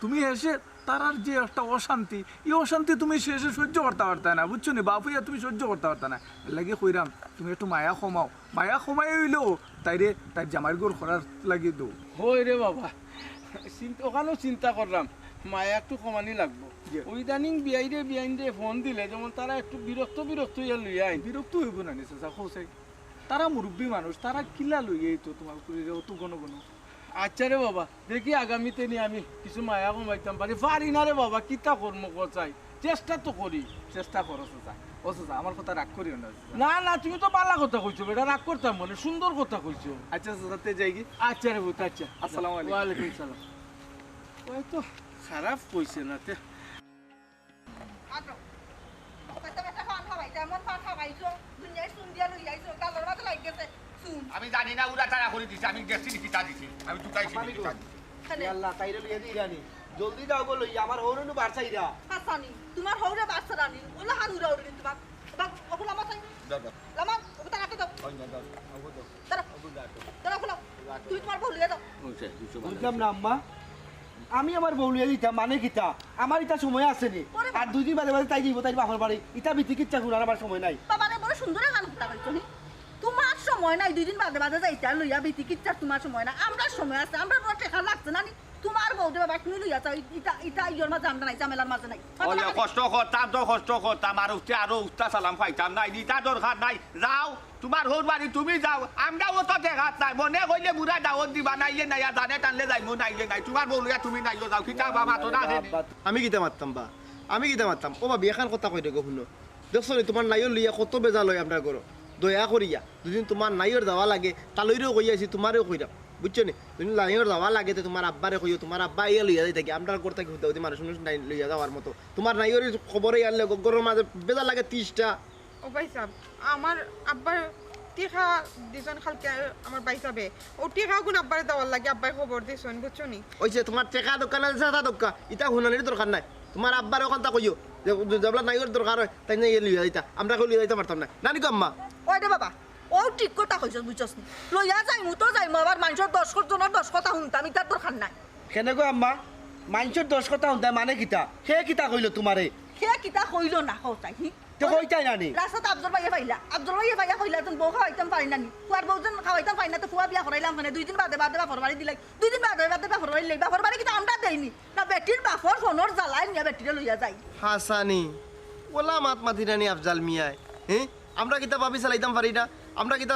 তুমি হেষে তারার যে একটা অশান্তি, ই অশান্তি তুমি শেষে সহ্য করতা পারতায় না, বুঝছো নি? বাপ অইয়া তুমি সহ্য করতা পারতায় না। এরলাগি কইরাম, তুমি একটু মায়া কমাও। মায়া কমাই অইলেও তাইরে তাইর জামাইর ঘর করার লাগি দেও। অয় রে বাবা, চিন্তা, অখানও চিন্তা কররাম, মায়া একটু কমানি লাগবো। জি। অউ ইদানিং বিয়াইরে বিয়াইনরে ফোন দিলে যেমন তারা একটু বিরক্ত বিরক্ত অইয়া লইয়া আইন। বিরক্ত অইবো না নি চাচা, কও চাই। তারা মুরব্বি মানুষ, তারা কিলা লইয়া আইতো তুমার ফুরিরে অত ঘন ঘন। আচ্ছা রে বাবা, দেখি আগামীতে নি আমি কিছু মায়া কমাইতাম পারি। পারি না রে বাবা, কিতা করমু কও চাই। চেষ্টা তো করি। চেষ্টা করো চাচা। ও চাচা, আমার কথা রাগ করিও না চাচা। না, না, তুমি তো বালা কথা কইছো বেটা, রাগ করতাম মানে, সুন্দর কথা কইছো। আচ্ছা চাচা, তে যাইগি। আচ্ছা রে পুত, আচ্ছা। আসসালামু আলাইকুম। ওয়ালাইকুম সালাম। অয় তো খারাপ কইছে না তে। আটো। কইতে কইতে পান খাওয়াইতে, এমন পান খাওয়াইছো, দুনিয়ায় চুন দিয়া লই আইছো, গালর মাঝে লাগি গেছে চুন। আমি জানি না, উড়া তাড়া করি দিছে, আমি দেখছি নি কিতা দিছে, আমি ঢুকাইছি নি কিতা দিছে। কেনে? এ আল্লাহ, তাইরে লইয়া দিই রানি। জলদি যাও গো লইয়া, আমার হউরে নু বারসাইরা। হাসানি, তুমার হউরে বারসাইরা নি, ওলা হান উড়া উড়ি তুমার। বাবা, ওগুলো আমার চাই। দাও, দাও। লামান, ওগুলো তার হাতে দাও। ওই না, দাও, ওগুলো দাও। দাঁড়া। ওগুলো দাও। দাঁড়া, ওগুলো। তুমি তুমার বউ লইয়া যাও। বুঝলাম না আম্মা, আমি আমার বউ লইয়া দিতাম মানে কিতা? আমার ইতা সময় আছে নি। ওরে বাবা। আর দুই দিন বাদে বাদে তাই যাইবো তাইর বাপর বাড়ি। ইতা বিতি কিচ্ছা হুনার আমার সময় নাই। বাবা রে, বড় সুন্দর গান কথা কইছো নি। তুমার সময় নাই, দুই দিন বাদে বাদে যাইতা লইয়া বিতি কিচ্ছা তুমার সময় নাই। আমরার সময় আছে, আমরার বড় টেকা লাগছে না নি। তুমার বউ দে বাবা, তুমি লইয়া যাও, ইতা, ইতা ইয়র মাঝে আমরা নাই, ঝামেলার মাঝে নাই। ওই কষ্ট করতাম তো কষ্ট করতাম, আর উঠতে আরো উঠতা সালাম পাইতাম না, ইতা দরকার নাই। যাও, তুমার হউর বাড়ি তুমি যাও, আমরাও তো দেখাত নাই। মনে কইলে বুড়া দাওয়াত দিবা, নাইলে নাই, আর জানে টানলে যাইমু, নাইলে নাই। তুমার বউ লইয়া তুমি নাইও যাও, কিতা বা মাতো না খেলে। আমি কিতা মাততাম বা? আমি কিতা মাততাম? ও ভাবি, এখান কথা কই রে গো, হুনো। দেখছো নি, তুমার নাইওর লইয়া কত বেজাল অয় আমরার ঘরো। দয়া করিয়া, দুদিন তুমার নাইওর যাওয়া লাগে, তা লইরেও কইয়া আইছি, তুমারেও কইরাম। বুঝছো নি? দুদিন নাইওর যাওয়া লাগে, তে তুমার আব্বারে কইও, তুমার আব্বা আইয়া লইয়া যাইতা গি, আমরার ঘর থাকি হুদাহুদি মানুষ মানুষ নাই লইয়া যাওয়ার মতো। তুমার নাইওর খবরে ইয়ার লগে ঘরর মাঝে বেজাল লাগে তিরিশটা। ও ভাই সাহেব, আমার আব্বার টেকা দিছইন কালকে আমার ভাই সাহেবে। ও টেকা গুন আব্বারে দেওয়ার লাগি আব্বায় খবর দিছইন, বুঝছো নি? ওই যে তুমার টেকা দরকার না, টেকা দরকার, ইতা হুনানির দরকার নাই। তুমার আব্বারে ওখানতা কইও যে, যে, যেবলা নাইওর দরকার অয়, তাইন নাইওরে লইয়া যাইতা। আমরা কেউ লইয়া যাইতা পারতাম না। নানি গো আম্মা? ওই রে বাবা, ও ঠিক কথা কইছস, বুঝছস নি? লইয়া যাইমু তো যাইমু, আবার মানষর দশ জনর দশ কথা হুনতাম, ইতার দরকার নাই। কেনে গো আম্মা? মানষর দশ কথা হুনতায় মানে কিতা? হে কিতা কইলো তুমারে? হে কিতা কইলো না কও চাই, হি? তে কইতায় না নি? রাস্তাত আফজল ভাইয়ে পাইলা, আফজল ভাইয়ে পাইয়া কইলা, "তুমি বউ খাওয়াইতাম পারি না নি? ফুয়ার বউ যেন খাওয়াইতাম পারি না, তে ফুয়া বিয়া করাইলাম কেনে? দুই দিন বাদে বাদে বাপর বাড়ি দিলাই, দুই দিন বাদে বাদে বাপর বাড়ি দিলাই, বাপর বাড়ি কিতা আমরা দেইনি? না বেটির বাপর ফোনর জ্বালায় নিয়া বেটিরে লইয়া যাই।" হাসানি, ওলা মাত মাতি না নি আফজাল মিয়ায়, হে? আমরা কিতা ভাবি চালাইতাম পারি না? আমরা কিতা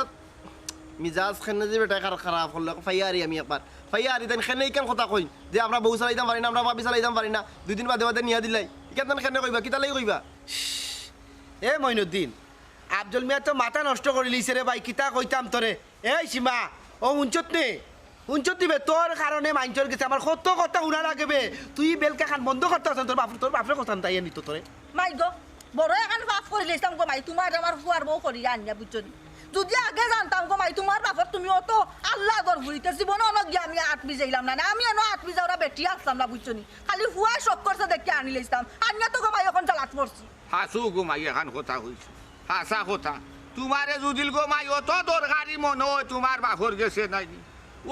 মিজাজ কেনে যে বেটায় খার-, খারাপ করলো, ফাইয়া হারি আমি একবার। ফাইয়া হারি তাইন কেনে ইখান কথা কইন যে আমরা বউ চালাইতাম পারি না, আমরা ভাবি চালাইতাম পারি না, দুই দিন বাদে বাদে নিয়া দিলাই। ইখান তাইন কেনে কইবা, কিতার লাগি কইবা? এ মইনুদ্দিন, আফজল মিয়া তো মাথা নষ্ট করিলিছে রে ভাই, কিতা কইতাম তোরে। এই সীমা, ও হুনছত নি? হুনছত নি বে, তোর কারণে মানষর গেছে আমার কত কথা হুনা লাগে বে। তুই বেলকা খান বন্ধ করতে আছস, তোর বাপ, তোর বাপরে কথা তাই নিত তোরে। মাই গো, বড় এখান পাপ করিলিছলাম গো মাই, তুমার আমার ফুয়ার বউ করিয়া আনিয়া, বুঝছো নি? যুদি আগে জানতাম গো মাই, তুমার বাপর তুমি অত আল্লাহ গর ঘুরিতে জীবনে অনো গিয়া আমি আত ভিজাইলাম না, না, আমি এনো আত ভিজাওরা বেটি আছলাম না, বুঝছো নি? খালি ফুয়ায় শখ করছে দেখি আনিলিছলাম, আনিয়া তো গো মাই অখন জ্বালাত পড়ছি। হাছু গো মাই, এখান কথা কইছো, হাছা কথা। তুমারে যুদিল গো মাই অত দরকারি মনো অয়, তুমার বাপর গেছে নাইনি,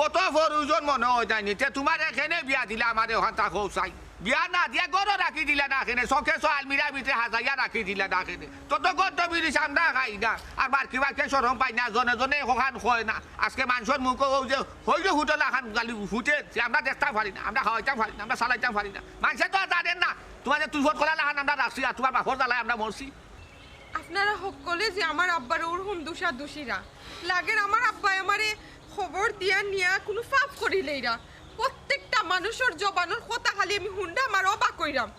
অত প্রয়োজন মনো অয় নাইনি, তে তুমারে কেনে বিয়া দিলা আমারে অখানতা কও চাই। বিয়া না দিয়া ঘরো রাখি দিলা না কেনে, চকেসো আলমিরার ভিতরে হাজাইয়া রাখি দিলা না কেনে। তত গন্ধ বিড়ি চান্দা খাই না, আর বারকি বারকি শরম পাই না, জনে জনে অখান কয় না। আজকে মানষর মুখো অউ যে হইল হুটলা খান গালি ফুটে, যে আমরা দেখতাম পারি না, আমরা খাওয়াইতাম পারি না, আমরা চালাইতাম পারি না। মানষে তো আর জানে না, তুমারে তুই ভোট করা লাখান আমরা রাখছি, আর তুমার বাপর জ্বালায় আমরা মরছি। আপনারা হক্কলে যে আমার আব্বার ওরকম দুষা দুষিরা লাগের, আমার আব্বায় আমারে খবর দিয়া নিয়া কুনু পাপ করিলাইরা। প্রত্যেকটা মানুষর জবানর কথা খালি আমি হুনরাম আর অবাক অইরাম।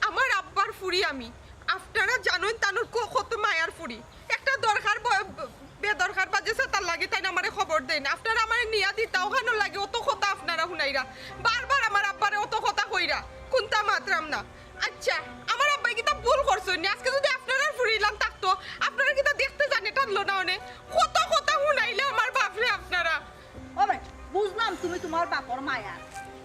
আমার আব্বার ফুরি আমি, আপনারা জানইন তানর ক-, কত মায়ার ফুরি। একটা দরকার ব-, ব-, বেদরকার বাজে সেটার লাগি তাইন আমারে খবর দেইন। আপনারা আমারে নিয়া দিতা, অখানর লাগি অত কথা আপনারা হুনাইরা। বারবার আমার আব্বারে অত কথা কইরা, কুনতা মাতরাম না। আচ্ছা, আমার আব্বায় কিতা ভুল করছইন নি? আজকে যুদি আপনারার ফুরি ইলান থাকতো, আপনারা কিতা দেখতে জানে টানলো না অনে? কত কথা হুনাইলা আমার বাপরে আপনারা। ও ভাই, বুঝলাম তুমি তুমার বাপর মায়া।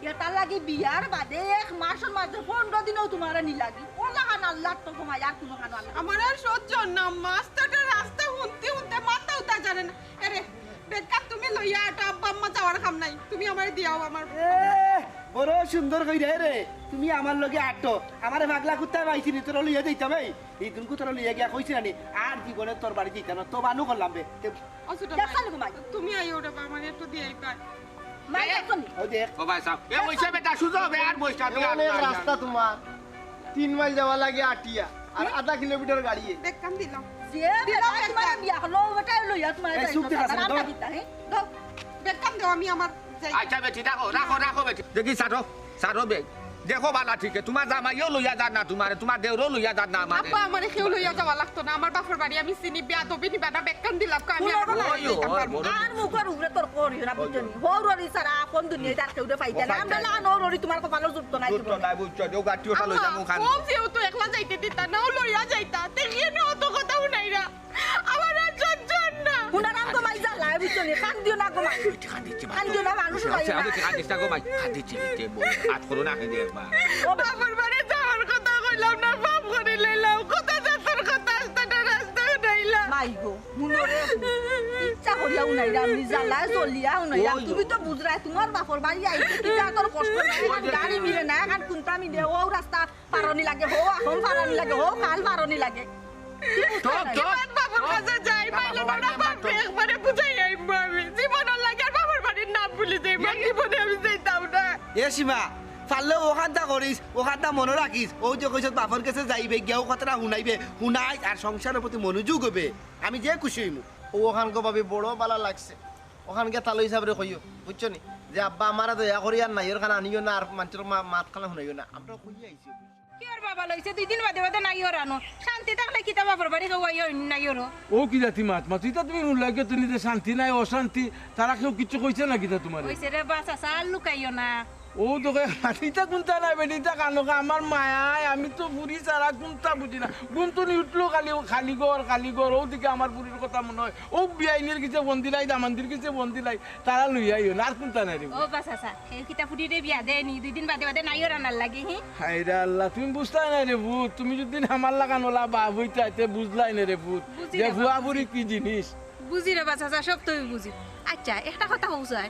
এটার লাগি বিয়ার বাদে এক মাসর মাঝে পনেরো দিনও তুমারে নি লাগি। ওলা খান আল্লাহর তো ঘুমাই আর কুনু খান আল্লাহ। আমার আর সহ্য অর না, আম্মা। আস্তাটা রাস্তা হুনতে হুনতে মাথা উতা জানে না। এরে, বেকার তুমি লইয়া আটো, আব্বা আম্মা যাওয়ার কাম নাই। তুমি আমারে দিয়াও আমার। এ, বড় সুন্দর কইরা রে। তুমি আমার লগে আটো। আমারে পাগলা কুত্তায় পাইছি নি, তোরে লইয়া যাইতাম এই। ইদিনকু তোরে লইয়া গিয়া কইছি না নি, আর জীবনে তোর বাড়ি যাইতাম না। তো বানু করলাম বে। তে অসুটা দেখ ভাই, খালি ঘুমাই। তুমি আইও রে বাবা, আমারে একটু দিয়াই পাই। মাই এ, দেখো নি? ও দেখ। ও ভাই সাহেব, এ ওই সাহেব এটা সুজা হবে, আর বইটা এ অনেক রাস্তা তুমার। তিন মাইল যাওয়া লাগে আটিয়া, আর আধা কিলোমিটার গাড়িয়ে। বেকাম দিলাম। যে দিলাম বেটা একটা। তুমার বিয়া করলো, ও বেটা লইয়া তুমার এই যাইতো সুখ দেখা না, আছে না আমরা তো? কিতা, হে? দাও। বেকাম দেও, আমি আমার যাই। আচ্ছা বেটি, রাখো, রাখো, রাখো বেটি। দেখি, ছাড়ো, ছাড়ো বে। দেখো বালা ঠিকে, তুমার জামাইও লইয়া যার না তুমারে, তুমার দেওরও লইয়া যার না আমারে। আব্বা, আমারে কেউ লইয়া যাওয়া লাগতো না। আমার বাপর বাড়ি আমি চিনি, বেয়াদবি নিবা না, বেক্কান দিলাম, আমি আর হুনো, হুনো। যাইতাম পারবো না। আর মুখর উপরে তর্ক করিও না, বুঝছো নি? হউর হরি ছাড়া আপন দুনিয়াত আর কেউরে পাইতা না। আমরা লাখান হউর হরি তুমার কপালো জুটতো না, জুটতো না, বুঝছো নি? ও গাটি ওটা লই যাবো খান। ও যেহেতু একলা যাইতে দিতা না, ও লইয়া যাইতা, দেখিয়ে না অত কথা হুনাইরা। আমার আর সহ্য অর না। হুনারাম গো মাই জ্বালায়, বুঝছো নি? কান্দিও না গো মাই। কান্দিও না, মানুষ আচ্ছা, মাইও না। আমি কান্দিস না গো মাই। কান্দিছি, আত করো না, কান্দি একবার। ও বাপর বাড়ি যাওয়ার কথা কইলাম না, পাপ করি লইলাম। কথা যাত্রার কথা আস্তে না রাস্তা উঠাইলাম। মাই গো, হুনো রে, ইচ্ছা করিয়া উনাইরা, আমি জ্বালায় জ্বলিয়া উনাইরা। ওই। তুমি তো বুঝরায়, তুমার বাপর বাড়ি আইতে কিতা তোর কষ্ট নাই, ওই যে গাড়ি মিলে না, এখন কুন্তা মিলে, ও রাস্তা পারনি লাগে, হো এখন পারনি লাগে, হো কাল পারনি লাগে। চুপ, চুপ। কিমান বাপর কাছে যাই, মাইলে বড় বাপরে একবারে বুঝাই আইমু আমি। জীবনর লাগি আর বাপর বাড়ির নাম ভুলি যাইমু, জীবনে আমি যাইতাম না। এ সীমা, পারলে অখানতা করিস, অখানতা মনো রাখিস। অউ যে কইছত বাপর গেছে যাইবে, গিয়া অউ কথাটা হুনাইবে, হুনাইস আর সংসারর প্রতি মনোযোগ অইবে। আমি যে খুশি অইমু। অউ অখান গো ভাবি বড় বালা লাগছে। অখান গিয়া তালই সাবরে কইও, বুঝছো নি? যে আব্বা আমারে দয়া করি আর নাইওর খান আনিও না, আর মানষর মা-, মাত খান হুনাইও না। আমরা কইয়া আইছি। কিওর বাবা লইছে, দুই দিন বাদে বাদে নাইওর আনো। শান্তি থাকলে কিতা বাপর বাড়ি কেউ আইও নাইওর? ও কি জাতি মাত মাত, ইতা তুমি হুনলায় কিতা তুমি যে শান্তি নাই, অশান্তি, তারা কেউ কিচ্ছু কইছে না কিতা তুমারে? কইছে রে বা চাচা, আর লুকাইও না। ও তো কয়, ইতা কুন্তা নায় বেটি, ইতা কানো কা, আমার মায়ায়, আমি তো ফুরি ছাড়া কুন্তা বুঝি না। ঘুম তো নি উঠলো খালি, খালি ঘর, খালি ঘর, অউ দিকে আমার ফুরির কথা মনো অয়। অউ বিয়াইনর গেছে ফোন দিলাই, দামান্দর গেছে ফোন দিলাই, তারা লইয়া আইও না, আর কুন্তা নায় রে। ও বা চাচা, হে কিতা ফুরিরে বিয়া দেয়নি, দুই দিন বাদে বাদে নাইওর আনার লাগি, হি? হায়রে আল্লাহ, তুমি বুঝতায় নায় রে পুত, তুমি যুদি আমার লাখান অলা বাপ অইতায়, তে বুঝলায় নায় রে পুত, বুঝি যে রে বা, ফুয়া ফুরি কি জিনিস। বুঝি রে বা চাচা, সব তো আমি বুঝি। আচ্ছা, একটা কথা কও চাই,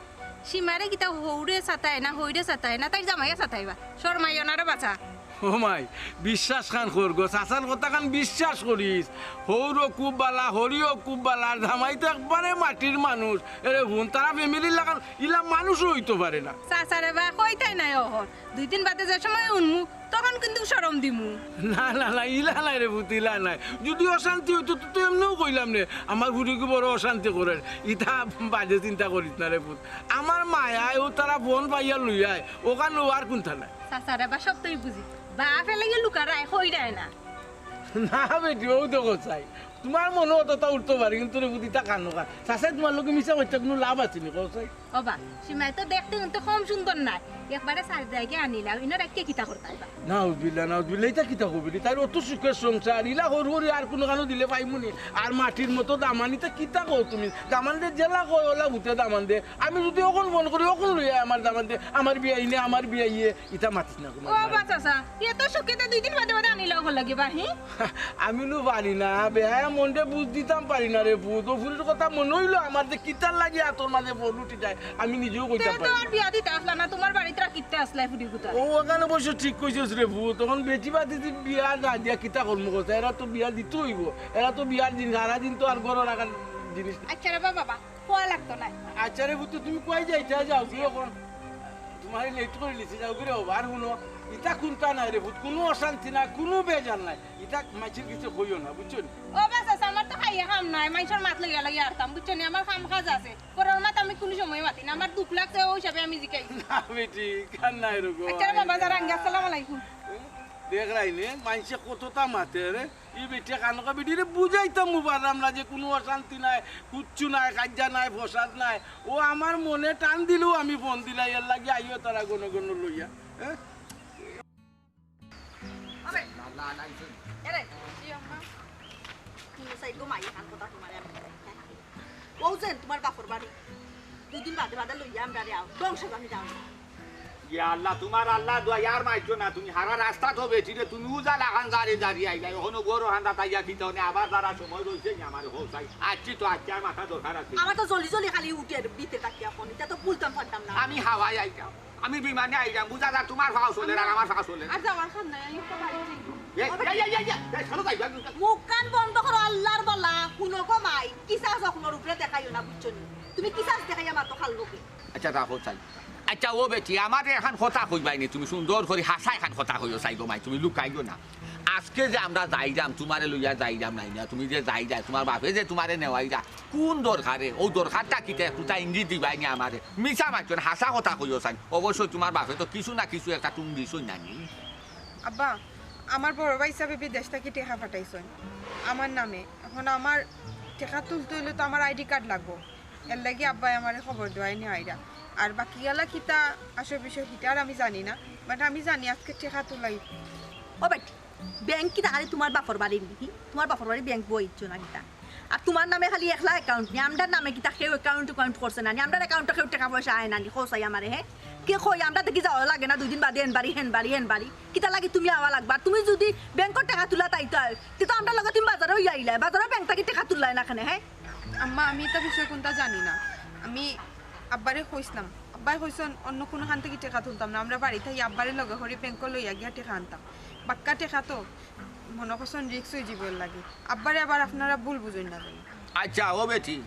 সীমারে কিতা হউরে সাতায় না, হইরে সাতায় না, তাইর জামাইয়ে সাতাইবা? শরমাইও না রে বাছা। ও মাই, বিশ্বাস খান কর গো, চাচার কথা খান বিশ্বাস করিস। হউরও খুব বালা, হরিও খুব বালা, আর জামাই তো একবারে মাটির মানুষ। এরে হুন, তারা ফ্যামিলির লাখান ইলা মানুষও অইতো পারে না। চাচারে বা কইতায় নায় অখন। দুই দিন বাদে যে সময় হুনমু, তখন কিন্তু শরম দিমু। না, না, না, ইলা নায় রে পুত, ইলা নায়। যুদি অশান্তি অইতো, তো, তো এমনেউ কইলাম রে, আমার ফুরিগু বড় অশান্তি করের। ইতা বাজে চিন্তা করিস না রে পুত। আমার মায়ায় অউ তারা ফোন পাইয়া লইয়ায়, অখান অউ আর কুন্তা নায়। চাচারে বা সব তো আমি বুঝি। বাপে লাগি লুকারায়, কইরায় না। না বেটি, অউ দেখো চাই। তুমার মনো অততা উঠতো পারে, কিন্তু রে পুত ইতা কানো কা। চাচায় তুমার লগে মিছা কইতে কুনু লাভ আছে নি, কও চাই? ও বা, সীমায় তো দেখতে কিন্তু কম সুন্দর নায়। একবারে সারি দিয়া আনিলাও, ইনো রাখিয়া কিতা করতায় বা? নাউজুবিল্লাহ, নাউজুবিল্লাহ, ইতা কিতা কইলি? তাইর অত সুখের সংসার, ইলা হরু হরি আর কুনু কানো দিলে পাইমু নি? আর মাটির মতো দামান, ইতা কিতা কও তুমি? দামান্দে যেলা কয়, অলা ভূতে দামান্দে। আমি যুদি অখন ফোন করি, অখন লইয়া আমার দামান্দে, আমার বিয়াইয়ে, আমার বিয়াইয়ে, ইতা মাতিস না কুনু। ও বা চাচা, এত সুখে তো দুই দিন বাদে বাদে আনিলাও অখন লাগি বা, হি? আমি নু পারি না, বেহায়া মনরে বুঝ দিতাম পারি না রে পুত। অউ ফুরির কথা মনো অইলো আমার যে কিতার লাগি আতর মাঝে ফোন উঠি যায়, আমি নিজেও কইতাম পারি না। তে তো আর বিয়া দিতা আছলা না, তুমার বাড়িত রাখিতা আছলা ফুরিগুতারে। অউ অখান অবশ্য ঠিক কইছস রে পুত। অখন বেটি বাদি দি বিয়া না দিয়া কিতা করমু কও চাই? এরা তো বিয়া দিতে অইবো। এরা তো বিয়ার দিন, সারা দিন তো আর ঘরো রাখার জিনিস না। আচ্ছা রে বা বাবা, কওয়া লাগতো নায়। আচ্ছা রে পুত, তুমি কই যাইতায়? যাওগি অখন। তুমারে লেট করিলিছি, যাওগি রে বাবা। আর হুনো, ইতা কুন্তা নায় রে পুত, কুনু অশান্তি নায়, কুনু বেজার নায়। ইতা মাইনষর গেছে কইও না, বুঝছো নি? ও বা চাচা, আমার তো খাইয়া কাম নাই, মাইনষর মাত লইয়া লইয়া আরতাম, বুঝছো নি? আমার কাম কাজ আছে, ঘরর মাত আমি কুনু সময় মাতি না, আমার দুখ লাগছে, অউ হিসাবে আমি জিকাই। না বেটি, কার নায় রে গো। আচ্ছা রে বাবা, যারা আঙ্গে, আসসালামু আলাইকুম। দেখরায়নি, মাইনষে কততা মাতে রে। ই বেটিয়ে কানকা বেটিরে বুঝাইতাম পারলাম না যে কুনু অশান্তি নাই, কুচ্ছু নাই, কাইজ্জা নাই, ফসাদ নাই। অউ আমার মনে টান দিলেউ আমি ফোন দিলাই, এরলাগি আইও তারা ঘন ঘন লইয়া। হ্যাঁ? আবে। না, না, না, এই যে এরে। জি আম্মা। তুমি চাই গো মাই, এখান কথা তোমারে আমি। অউ যেন তুমার বাপর বাড়ি। দুই দিন বাদে বাদে লইয়া আমরারে আও। ধ্বংস আমি যাও। ইয়া আল্লাহ, তুমার আল্লাহ দোয়া, ইয়ার মাইছো না তুমি। হারা রাস্তা তো বেটিরে, তুমিউ যা লাখান জারি জারি আইলা। অখনো ঘরো হান্দা তাইয়া কিতা অনে আবার যারা সময় রইছে নি আমারে কও চাই। আইচ্ছি তো, আইচ্ছি আর মাথা দরকার আছে। আমার তো জলি জলি খালি উঠের ভিতরে তাকিয়া ফোন, ইতা তো ভুলতাম পারতাম না। আমি হাওয়ায় আইতাম, আমি বিমানে আইতাম, বুঝা যার তুমার পাও চলের আর আমার পাও চলের। আর যাওয়ার কাম নাই, আমি তো বাড়ি যাই। এই, এই, এই, এই, এই, এই, চলো যাই, যাই, যাই। মুখ কান বন্ধ করো, আল্লাহর বালা, হুনো গো মাই, কিসাস অখনর উপরে দেখাইও না, বুঝছো নি? তুমি কিসাস দেখাইয়া মাতো খাল লোকে। আচ্ছা, রাখো চাই। আচ্ছা, ও বেটি, আমারে এখান কথা কইবায় নি, তুমি সুন্দর করি হাছা এখান কথা কইও চাই গো মাই, তুমি লুকাইও না। আজকে যে আমরা যাইরাম, তুমারে লইয়া যাইরাম নায় না, তুমি যে যাইরায়, তুমার বাপে যে তুমারে নেওয়াইরা, কুন দরকারে? অউ দরকারটা কিতা? একটুতা ইঙ্গিত দিবায়নি আমারে। মিছা মাতইন, হাছা কথা কইও চাইন। অবশ্যই তুমার বাপে তো কিছু না কিছু একটা টুং দিছইন নানি। আব্বা, আমার বড় ভাই হিসাবে বিদেশ থাকি টেকা পাঠাইছইন আমার নামে। অখন আমার টেকা তুলতে অইলে তো আমার আইডি কার্ড লাগবো। এরলাগি আব্বায় আমারে খবর দেওয়ায় নেওয়াইরা। আর বাকিগুলা কিতা আসল বিষয় হিটা আর আমি জানি না, but আমি জানি আজকে টেকা তুলাই। ও বেটি, ব্যাংক কিতা খালি তুমার বাপর বাড়ি নি? তুমার বাপর বাড়ি ব্যাংক বইছো না কিতা? আর তুমার নামে খালি একলা অ্যাকাউন্ট নি, আমরার নামে কিতা কেউ অ্যাকাউন্ট অ্যাকাউন্ট করছে না নি? আমরার অ্যাকাউন্টো কেউ টেকা পয়সা আয় না নি? কও চাই আমারে, হে? কে কই, আমরা দেখি যাওয়া লাগে না, দুই দিন বাদে এন বাড়ি, হেন বাড়ি, হেন বাড়ি। কিতা লাগি তুমি আওয়া লাগবা? তুমি যুদি ব্যাংকর টেকা তুলা তাই তো, তে তো আমরার লগে তুমি বাজারো ইয়া আইলায়, বাজারো ব্যাংক থাকি টেকা তুললায় না কেনে, হে? আম্মা, আমি ইতা বিষয়ে কুন্তা জানি না। আমি আব্বারে কইছলাম, আব্বায় কইছইন অন্য কুনুখান থাকি টেকা তুলতাম না, আমরা বাড়ি থাকি আব্বারে লগে করি ব্যাংকো লইয়া গিয়া টেকা আনতাম। বাক্কা টেকা তো মনো করছইন রিস্ক অইযিবো এরলাগি। আব্বারে আবার আপনারা ভুল বুঝইন না যেন। আচ্ছা, ও বেটি,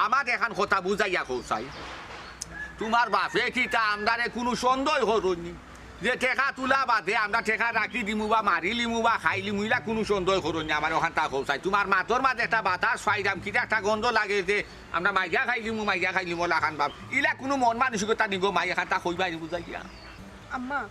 আমারে একখান কথা বুঝাইয়া কও চাই। তুমার বাপে কিতা আমরারে কুনু সন্দেহ করইন নি? যে টেকা তুলা বাদে আমরা টেকা রাখি দিমু বা মারিলিমু বা খাইলিমু, ইলা কুনু সন্দেহ করইন নি? আমারে অখানতা কও চাই। তুমার মাতর মাঝে একটা বাতাস পাইরাম, কিতা একটা গন্ধ লাগে যে আমরা মাইরা খাইলিমু, মাইরা খাইলিমু অলাখান ভাব। ইলা কুনু মন মানসিকতা নি গো মাই, অখানতা কইবায় নি বুঝাইয়া। আম্মা,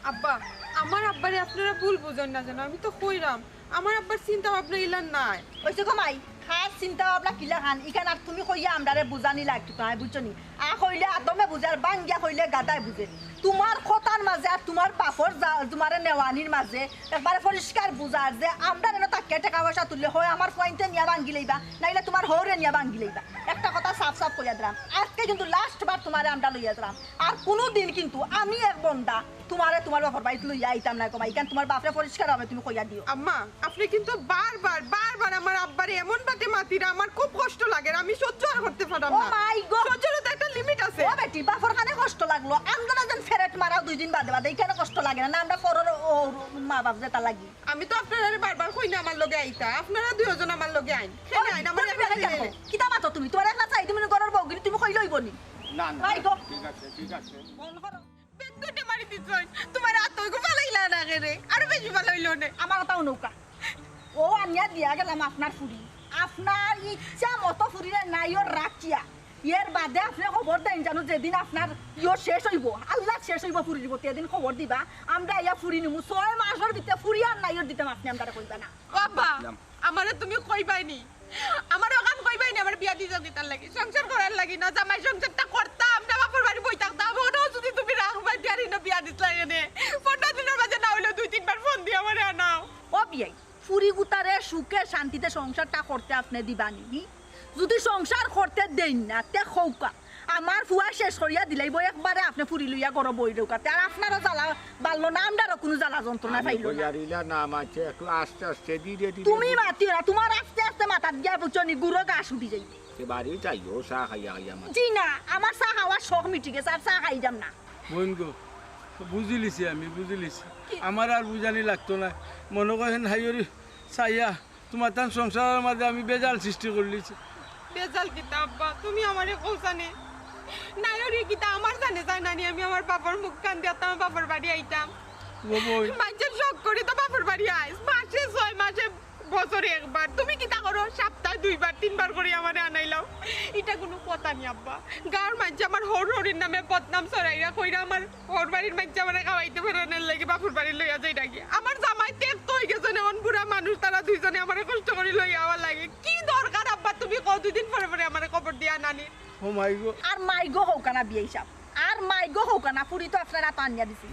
আব্বা, আমার আব্বারে আপনারা ভুল বুঝইন না যেন, আমি তো কইরাম, আমার আব্বার চিন্তা ভাবনা ইলা নায়। অইছে গো মাই, কার চিন্তা ভাবনা কিলাখান, ইখান আর তুমি কইয়া আমরারে বুঝানি লাগতো নায়, বুঝছো নি? আ কইলে আদমে বুঝে, আর ভাঙ্গিয়া কইলে গাধায় বুঝে। তুমার কথার মাঝে আর তুমার বাপর যা-, তুমারে নেওয়ানির মাঝে একবারে পরিষ্কার বুঝার যে আমরা যেন তাকে টেকা পয়সা তুললে হয় আমার ফুয়াইন্তে নিয়া ভাঙ্গি লইবা, নাইলে তুমার হউরে নিয়া ভাঙ্গি লইবা। একটা কথা সাফ সাফ কইয়া দিরাম, আজকে কিন্তু লাস্ট বার তুমারে আমরা লইয়া যাইরাম। আর কুনু দিন কিন্তু আমি এক বন্দা তুমারে তুমার বাপর বাড়িত লইয়া আইতাম নায় গো মাই, ইখান তুমার বাপরে পরিষ্কার ভাবে তুমি কইয়া দিও। আম্মা, আপনে কিন্তু বারবার, বারবার আমার আব্বারে এমন বাতে মাতিরা, আমার খুব কষ্ট লাগের, আমি সহ্য আর করতে পাররাম না। মাই গো। সহ্যরও তো একটা লিমিট আছে। ও বেটি, বাপর কানে কষ্ট লাগলো, আমরারে যেন ফেরেট মারাও দুই দিন বাদে বাদে, ইখানে কষ্ট লাগে না, না আমরা পরর ও মা বাপ যেতা লাগি। আমি তো আপনারারে বারবার কই না আমার লগে আইতা, আপনারা দুইজন আমার লগে আইন। কেনে আইন, আমার একলা দিলে। কিতা মাতো তুমি? তুমার একলা চাই, তুমি ঘরর বউগিরি, তুমি কইলে অইবো নি? না, না, মাই গো। ঠিক আছে, ঠিক আছে। বন্ধ করো। বেগুনে মারি দিছইন, তুমার আত অইগো ফালাইলা না কেনে? আরো বেশি ফালাইলো নে। আমার কথা হুনউক্কা। অউ আনিয়া দিয়া গেলাম আপনার ফুরি। আপনার ইচ্ছা মতো ফুরিরে নাইওর রাখিয়া। এর বাদে আপনে খবর দেইন জানো, যেদিন আপনার ইয়ো শেষ অইবো, আল্লাহ শেষ অইবো ফুরির প্রতি, এদিন খবর দিবা। আমরা আইয়া ফুরি নিমু, ছয় মাসর ভিতরে ফুরি আর নাইওর দিতাম, আপনে আমরারে কইবা না। ও আব্বা, আমারে তুমি কইবায় নি? আমারে অখান কইবায় নি, আমারে বিয়া দিছো কিতার লাগি? সংসার করার লাগি না, জামাই সংসারটা করতাম না, বাপর বাড়ি বই থাকতাম। অনো যুদি তুমি রাখবায়, দিয়ার ইনো বিয়া দিছলায় কেনে? পনরো দিনর মাঝে না অইলেও দুই তিনবার ফোন দিয়া আমারে আনাও। ও বিয়াই, ফুরি গুতারে সুখে শান্তিতে সংসারটা করতে আপনে দিবা নি? যুদি সংসার করতে দেইন না, তে কউক্কা। আমার ফুয়া শেষ করিয়া দিলাইবো একবারে, আপনে ফুরি লইয়া ঘরো বই রউক্কা। তে আর আপনারও জ্বালা বাড়লো না, আমরারও কুনু জ্বালা যন্ত্রণা পাইলো না। ইয়ারিলা না মাতে, একটু আস্তে আস্তে ধীরে ধীরে তুমি মাতিও না, তুমার আস্তে আস্তে মাথাত গিয়া বুঝছো নি, গুড়ো ঘাস উঠি যাইবো। তে বাড়ি যাইও, চা খাইয়া খাইয়া মাত। জি না, আমার চা খাওয়ার শখ মিটি গেছে, আর চা খাইতাম না। বইন গো, বুঝিলিছি আমি, বুঝিলিছি। আমার আর বুঝানি লাগতো না। মনো করেন হাইরি চাইয়া তুমার তান সংসারর মাঝে আমি বেজাল সৃষ্টি করিলিছি। বেজাল কিতা আব্বা? তুমি আমারে কও চাইন নি? নাইওরি কিতা আমার জানে যায় না নি আমি আমার বাপর মুখ কান দিয়া আমার বাপর বাড়ি আইতাম? ও বইন। মাইনষে শখ করি তো বাপর বাড়ি আইস। মাসে ছয় মাসে বছরে একবার। তুমি কিতা করো? সপ্তাহে দুইবার, তিনবার করি আমারে আনাইলাও। ইটা কুনু কথা নি আব্বা। গাউর মাইনষে আমার হউর হউরির নামে বদনাম ছড়াইরা কইরা আমার হউর বাড়ির মাইনষে আমারে খাওয়াইতে পারে না, এর লাগি বাপর বাড়ি লইয়া যাইরাগি। আমার জামাই ত্যাক্ত অইগেছইন, অখন বুড়া মানুষ, তারা দুইজনে আমারে কষ্ট করি লইয়া আওয়ার লাগি। কি দরকার আব্বা তুমি কও, দুইদিন পরে পরে আমারে খবর দিয়া আনানির? ও মাই গো। আর মাই গো কউক্কা না বিয়াই সাব, আর মাই গো কউক্কা না, ফুরি তো আপনার আতো আনিয়া দিছি।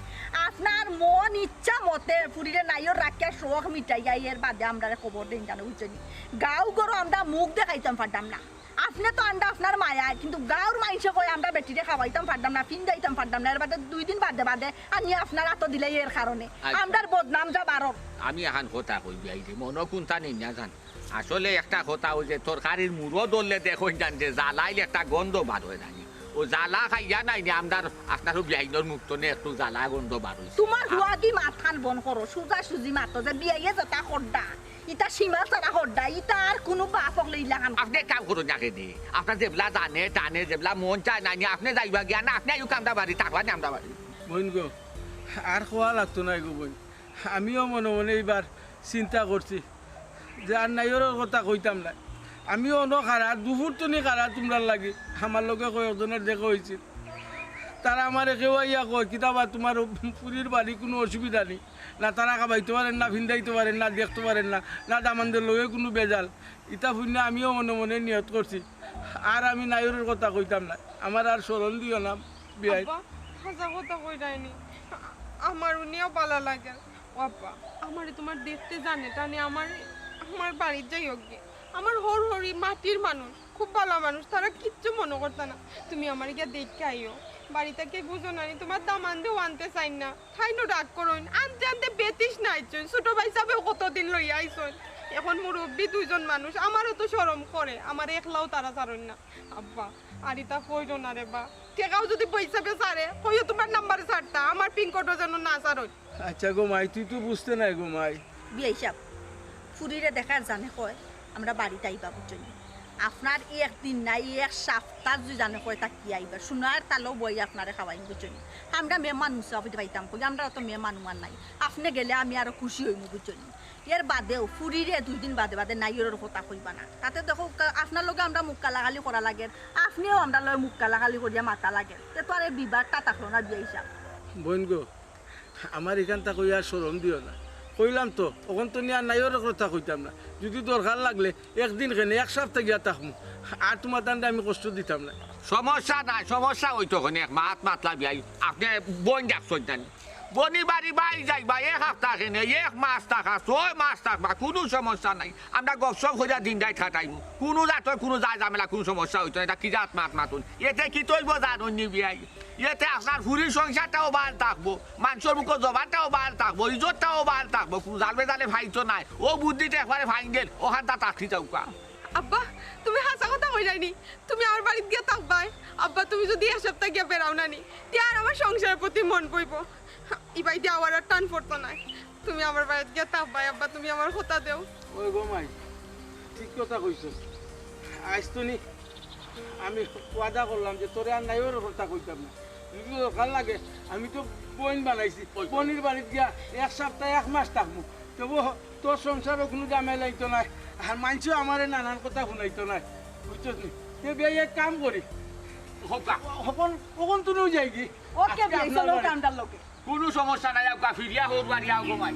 আপনার মন ইচ্ছা মতে ফুরিরে নাইওর রাখিয়া শখ মিটাইয়া এর বাদে আমরারে খবর দেইন জানো, বুঝছইন নি? গাউ ঘরো আমরা মুখ দেখাইতাম পারতাম না। আপনে তো আনরা আপনার মায়ায়, কিন্তু গাউর মাইনষে কয় আমরা বেটিরে খাওয়াইতাম পারতাম না, ফিন্দাইতাম পারতাম না, এর বাদে দুইদিন বাদে বাদে আনি আপনার আতো দিলাই এর কারণে। আচ্ছা। আমরার বদনাম যা বারর। আমি এখান কথা কই বিয়াইরে, মনো কুন্তা নেইন না জান। আসলে একটা কথা অউ যে তরকারির মুড়ো ধরলে দেখইন জান যে জ্বালাইলে একটা গন্ধ বার অয় নানি। অউ জ্বালা খাইয়া নাইনি আমরার আপনারও বিয়াইনর মুখ তনে একটু জ্বালা গন্ধ বার অইছে। তুমার হুয়াদি মাতখান বন্ধ করো, সুজা সুজি মাতো যে বিয়াইয়ে যেতা কররা। ইতা সীমা ছাড়া কররা, ইতা আর কুনু বাপ অকলে ইলাখান। আপনে কাম করইন না কেনে? আপনার যেবলা জানে টানে, যেবলা মন চায় নানি, আপনে যাইবা গিয়া না, আপনে আইউক্কা আমরার বাড়ি, থাকবা নি আমরার বাড়ি। বইন গো, আর কওয়া লাগতো নায় গো বইন। আমিও মনে মনে ইবার চিন্তা করছি যে আর নাইওরর কথা কইতাম না। আমি অনো খাড়া, দুপুর তনি খাড়া তুমরার লাগি। আমার লগে কয়েকজনের দেখা অইছিল, তারা আমারে কেউ আইয়া কয়, "কিতা বা, তুমার ফুরির বাড়ি কুনু অসুবিধা নি? না তারা খাবাইতো পারের না, ফিন্দাইতো পারের না, দেখতো পারের না, না দামান্দর লগে কুনু বেজাল।" ইতা হুনিয়া আমিও মনে মনে নিয়ত করছি, আর আমি নাইওরর কথা কইতাম না। আমার আর শরম দিও না, বিয়াই। আব্বা, হাছা কথা কইরায়নি, আমার হুনিয়াও বালা লাগের। ও আব্বা, আমারে তুমার দেখতে জানে টানে আমার, আমার বাড়িত যাইওগি। আমার হউর হউরি মাটির মানুষ, খুব বালা মানুষ, তারা কিচ্ছু মনো করতা না। তুমি আমারে গিয়া দেখিয়া আইও। বাড়িত কেউ বুঝো না নি, তুমার দামান্দেও আনতে চাইন না। তাইনও রাগ করইন, আনতে আনতে বেতৃষ্ণা আইছইন। ছোট ভাইসাবেও কতদিন লইয়া আইছইন। এখন মুরব্বি দুইজন মানুষ, আমারও তো শরম করে, আমারে একলাও তারা ছাড়ইন না। আব্বা, আর ইতা কইরো না রে বা। টেকাও যুদি ভাইসাবে ছাড়ে, কইও তুমার নাম্বারে ছাড়তা, আমার পিন কোডও যেন না ছাড়ইন। আচ্ছা গো মাই, তুই তো বুঝতে নায় গো মাই। বিয়াই সাব, ফুরিরে দেখার জানে কয়, আমরা বাড়িত আইবা বুঝছইন নি। আপনার একদিন নায়, এক সাপ্তা যুদি জানে কয়, তা কি আইবা? সোনার তালো বই আপনারে খাওয়াইমু বুঝছইন নি। আমরা মেহমান মুসাফির পাইতাম কই, আমরা অত মেহমান উমান নাই। আপনে গেলে আমি আরো খুশি অইমু বুঝছইন নি। এর বাদেও ফুরিরে দুইদিন বাদে বাদে নাইওরর কথা কইবা না। তাতে দেখো, কা-, আপনার লগে আমরা মুখ কালাকালি করা লাগের, আপনেও আমরার লগে মুখ কালাকালি করিয়া মাতা লাগের। তে তো আর এই বিবাদটা থাকলো না বিয়াই সাব। বইন গো, আমার ইখানতা কইয়া শরম দিও না। কইলাম তো, অখন তো নিয়া নাইওরর কথা কইতাম না। যুদি দরকার লাগলে একদিন কেনে এক সাপ্তা গিয়া থাকমু, আর তুমার তানরে আমি কষ্ট দিতাম না। সমস্যা নাই, সমস্যা অইতো কেনে, এক মাত মাতলা বিয়াই, আপনে বইন ডাকছইন না নি। বইনর বাড়ি বাই যাইবা, এক হাপ্তা কেনে, এক মাস থাকা, ছয় মাস থাকবা, কুনু সমস্যা নাই। আমরা গপসপ করিয়া দিন রাইত কাটাইমু, কুনু জাতর কুনু যায় ঝামেলা, কুনু সমস্যা অইতো না। ইতা কি জাত মাত মাতইন, এতে কিতা অইবো জানইন নি বিয়াই? এতে আপনার ফুরির সংসারটাও বাল থাকবো, মানষর মুখো জবানটাও বাল থাকবো, ইজ্জতটাও বাল থাকবো, কুনু জাল বেজালে ফাইতো নায়। অউ বুদ্ধিটা একবারে ফাইন গেল, অখানতা থাকি যাউক্কা। আব্বা, তুমি হাছা কথা কইরায় নি, তুমি আমার বাড়িত গিয়া থাকবায়। আব্বা, তুমি যুদি এক সাপ্তা গিয়া বেড়াও না নি, তে আর আমার সংসারর প্রতি মন বইবো। ইবায়দি আওয়ার আর টান পড়তো নায়। তুমি আমার বাড়িত গিয়া থাকবায় আব্বা, তুমি আমার কথা দেও। ওই গো মাই, ঠিক কথা কইছস। আইজ তো নি আমি ওয়াদা করলাম যে তোরে আর নাইওরর কথা কইতাম না। যুদি দরকার লাগে, আমি তো বইন বানাইছি, ওই। বইনর বাড়িত গিয়া এক সাপ্তা এক মাস থাকমু। তবু তোর সংসারও কুনু ঝামেলা অইতো নায়, আর মানষেও আমারে নানান কথা হুনাইতো নায়, বুঝছস নি? তে বিয়াই এক কাম করি, অখন, অখন তুইও যাইগি। ওকে, আজকে বিয়াই, আপনার চলো বাড়ি। কান্দার লোকে। কুনু সমস্যা নাই, আউক্কা ফিরিয়া হউর বাড়ি আও গো মাই।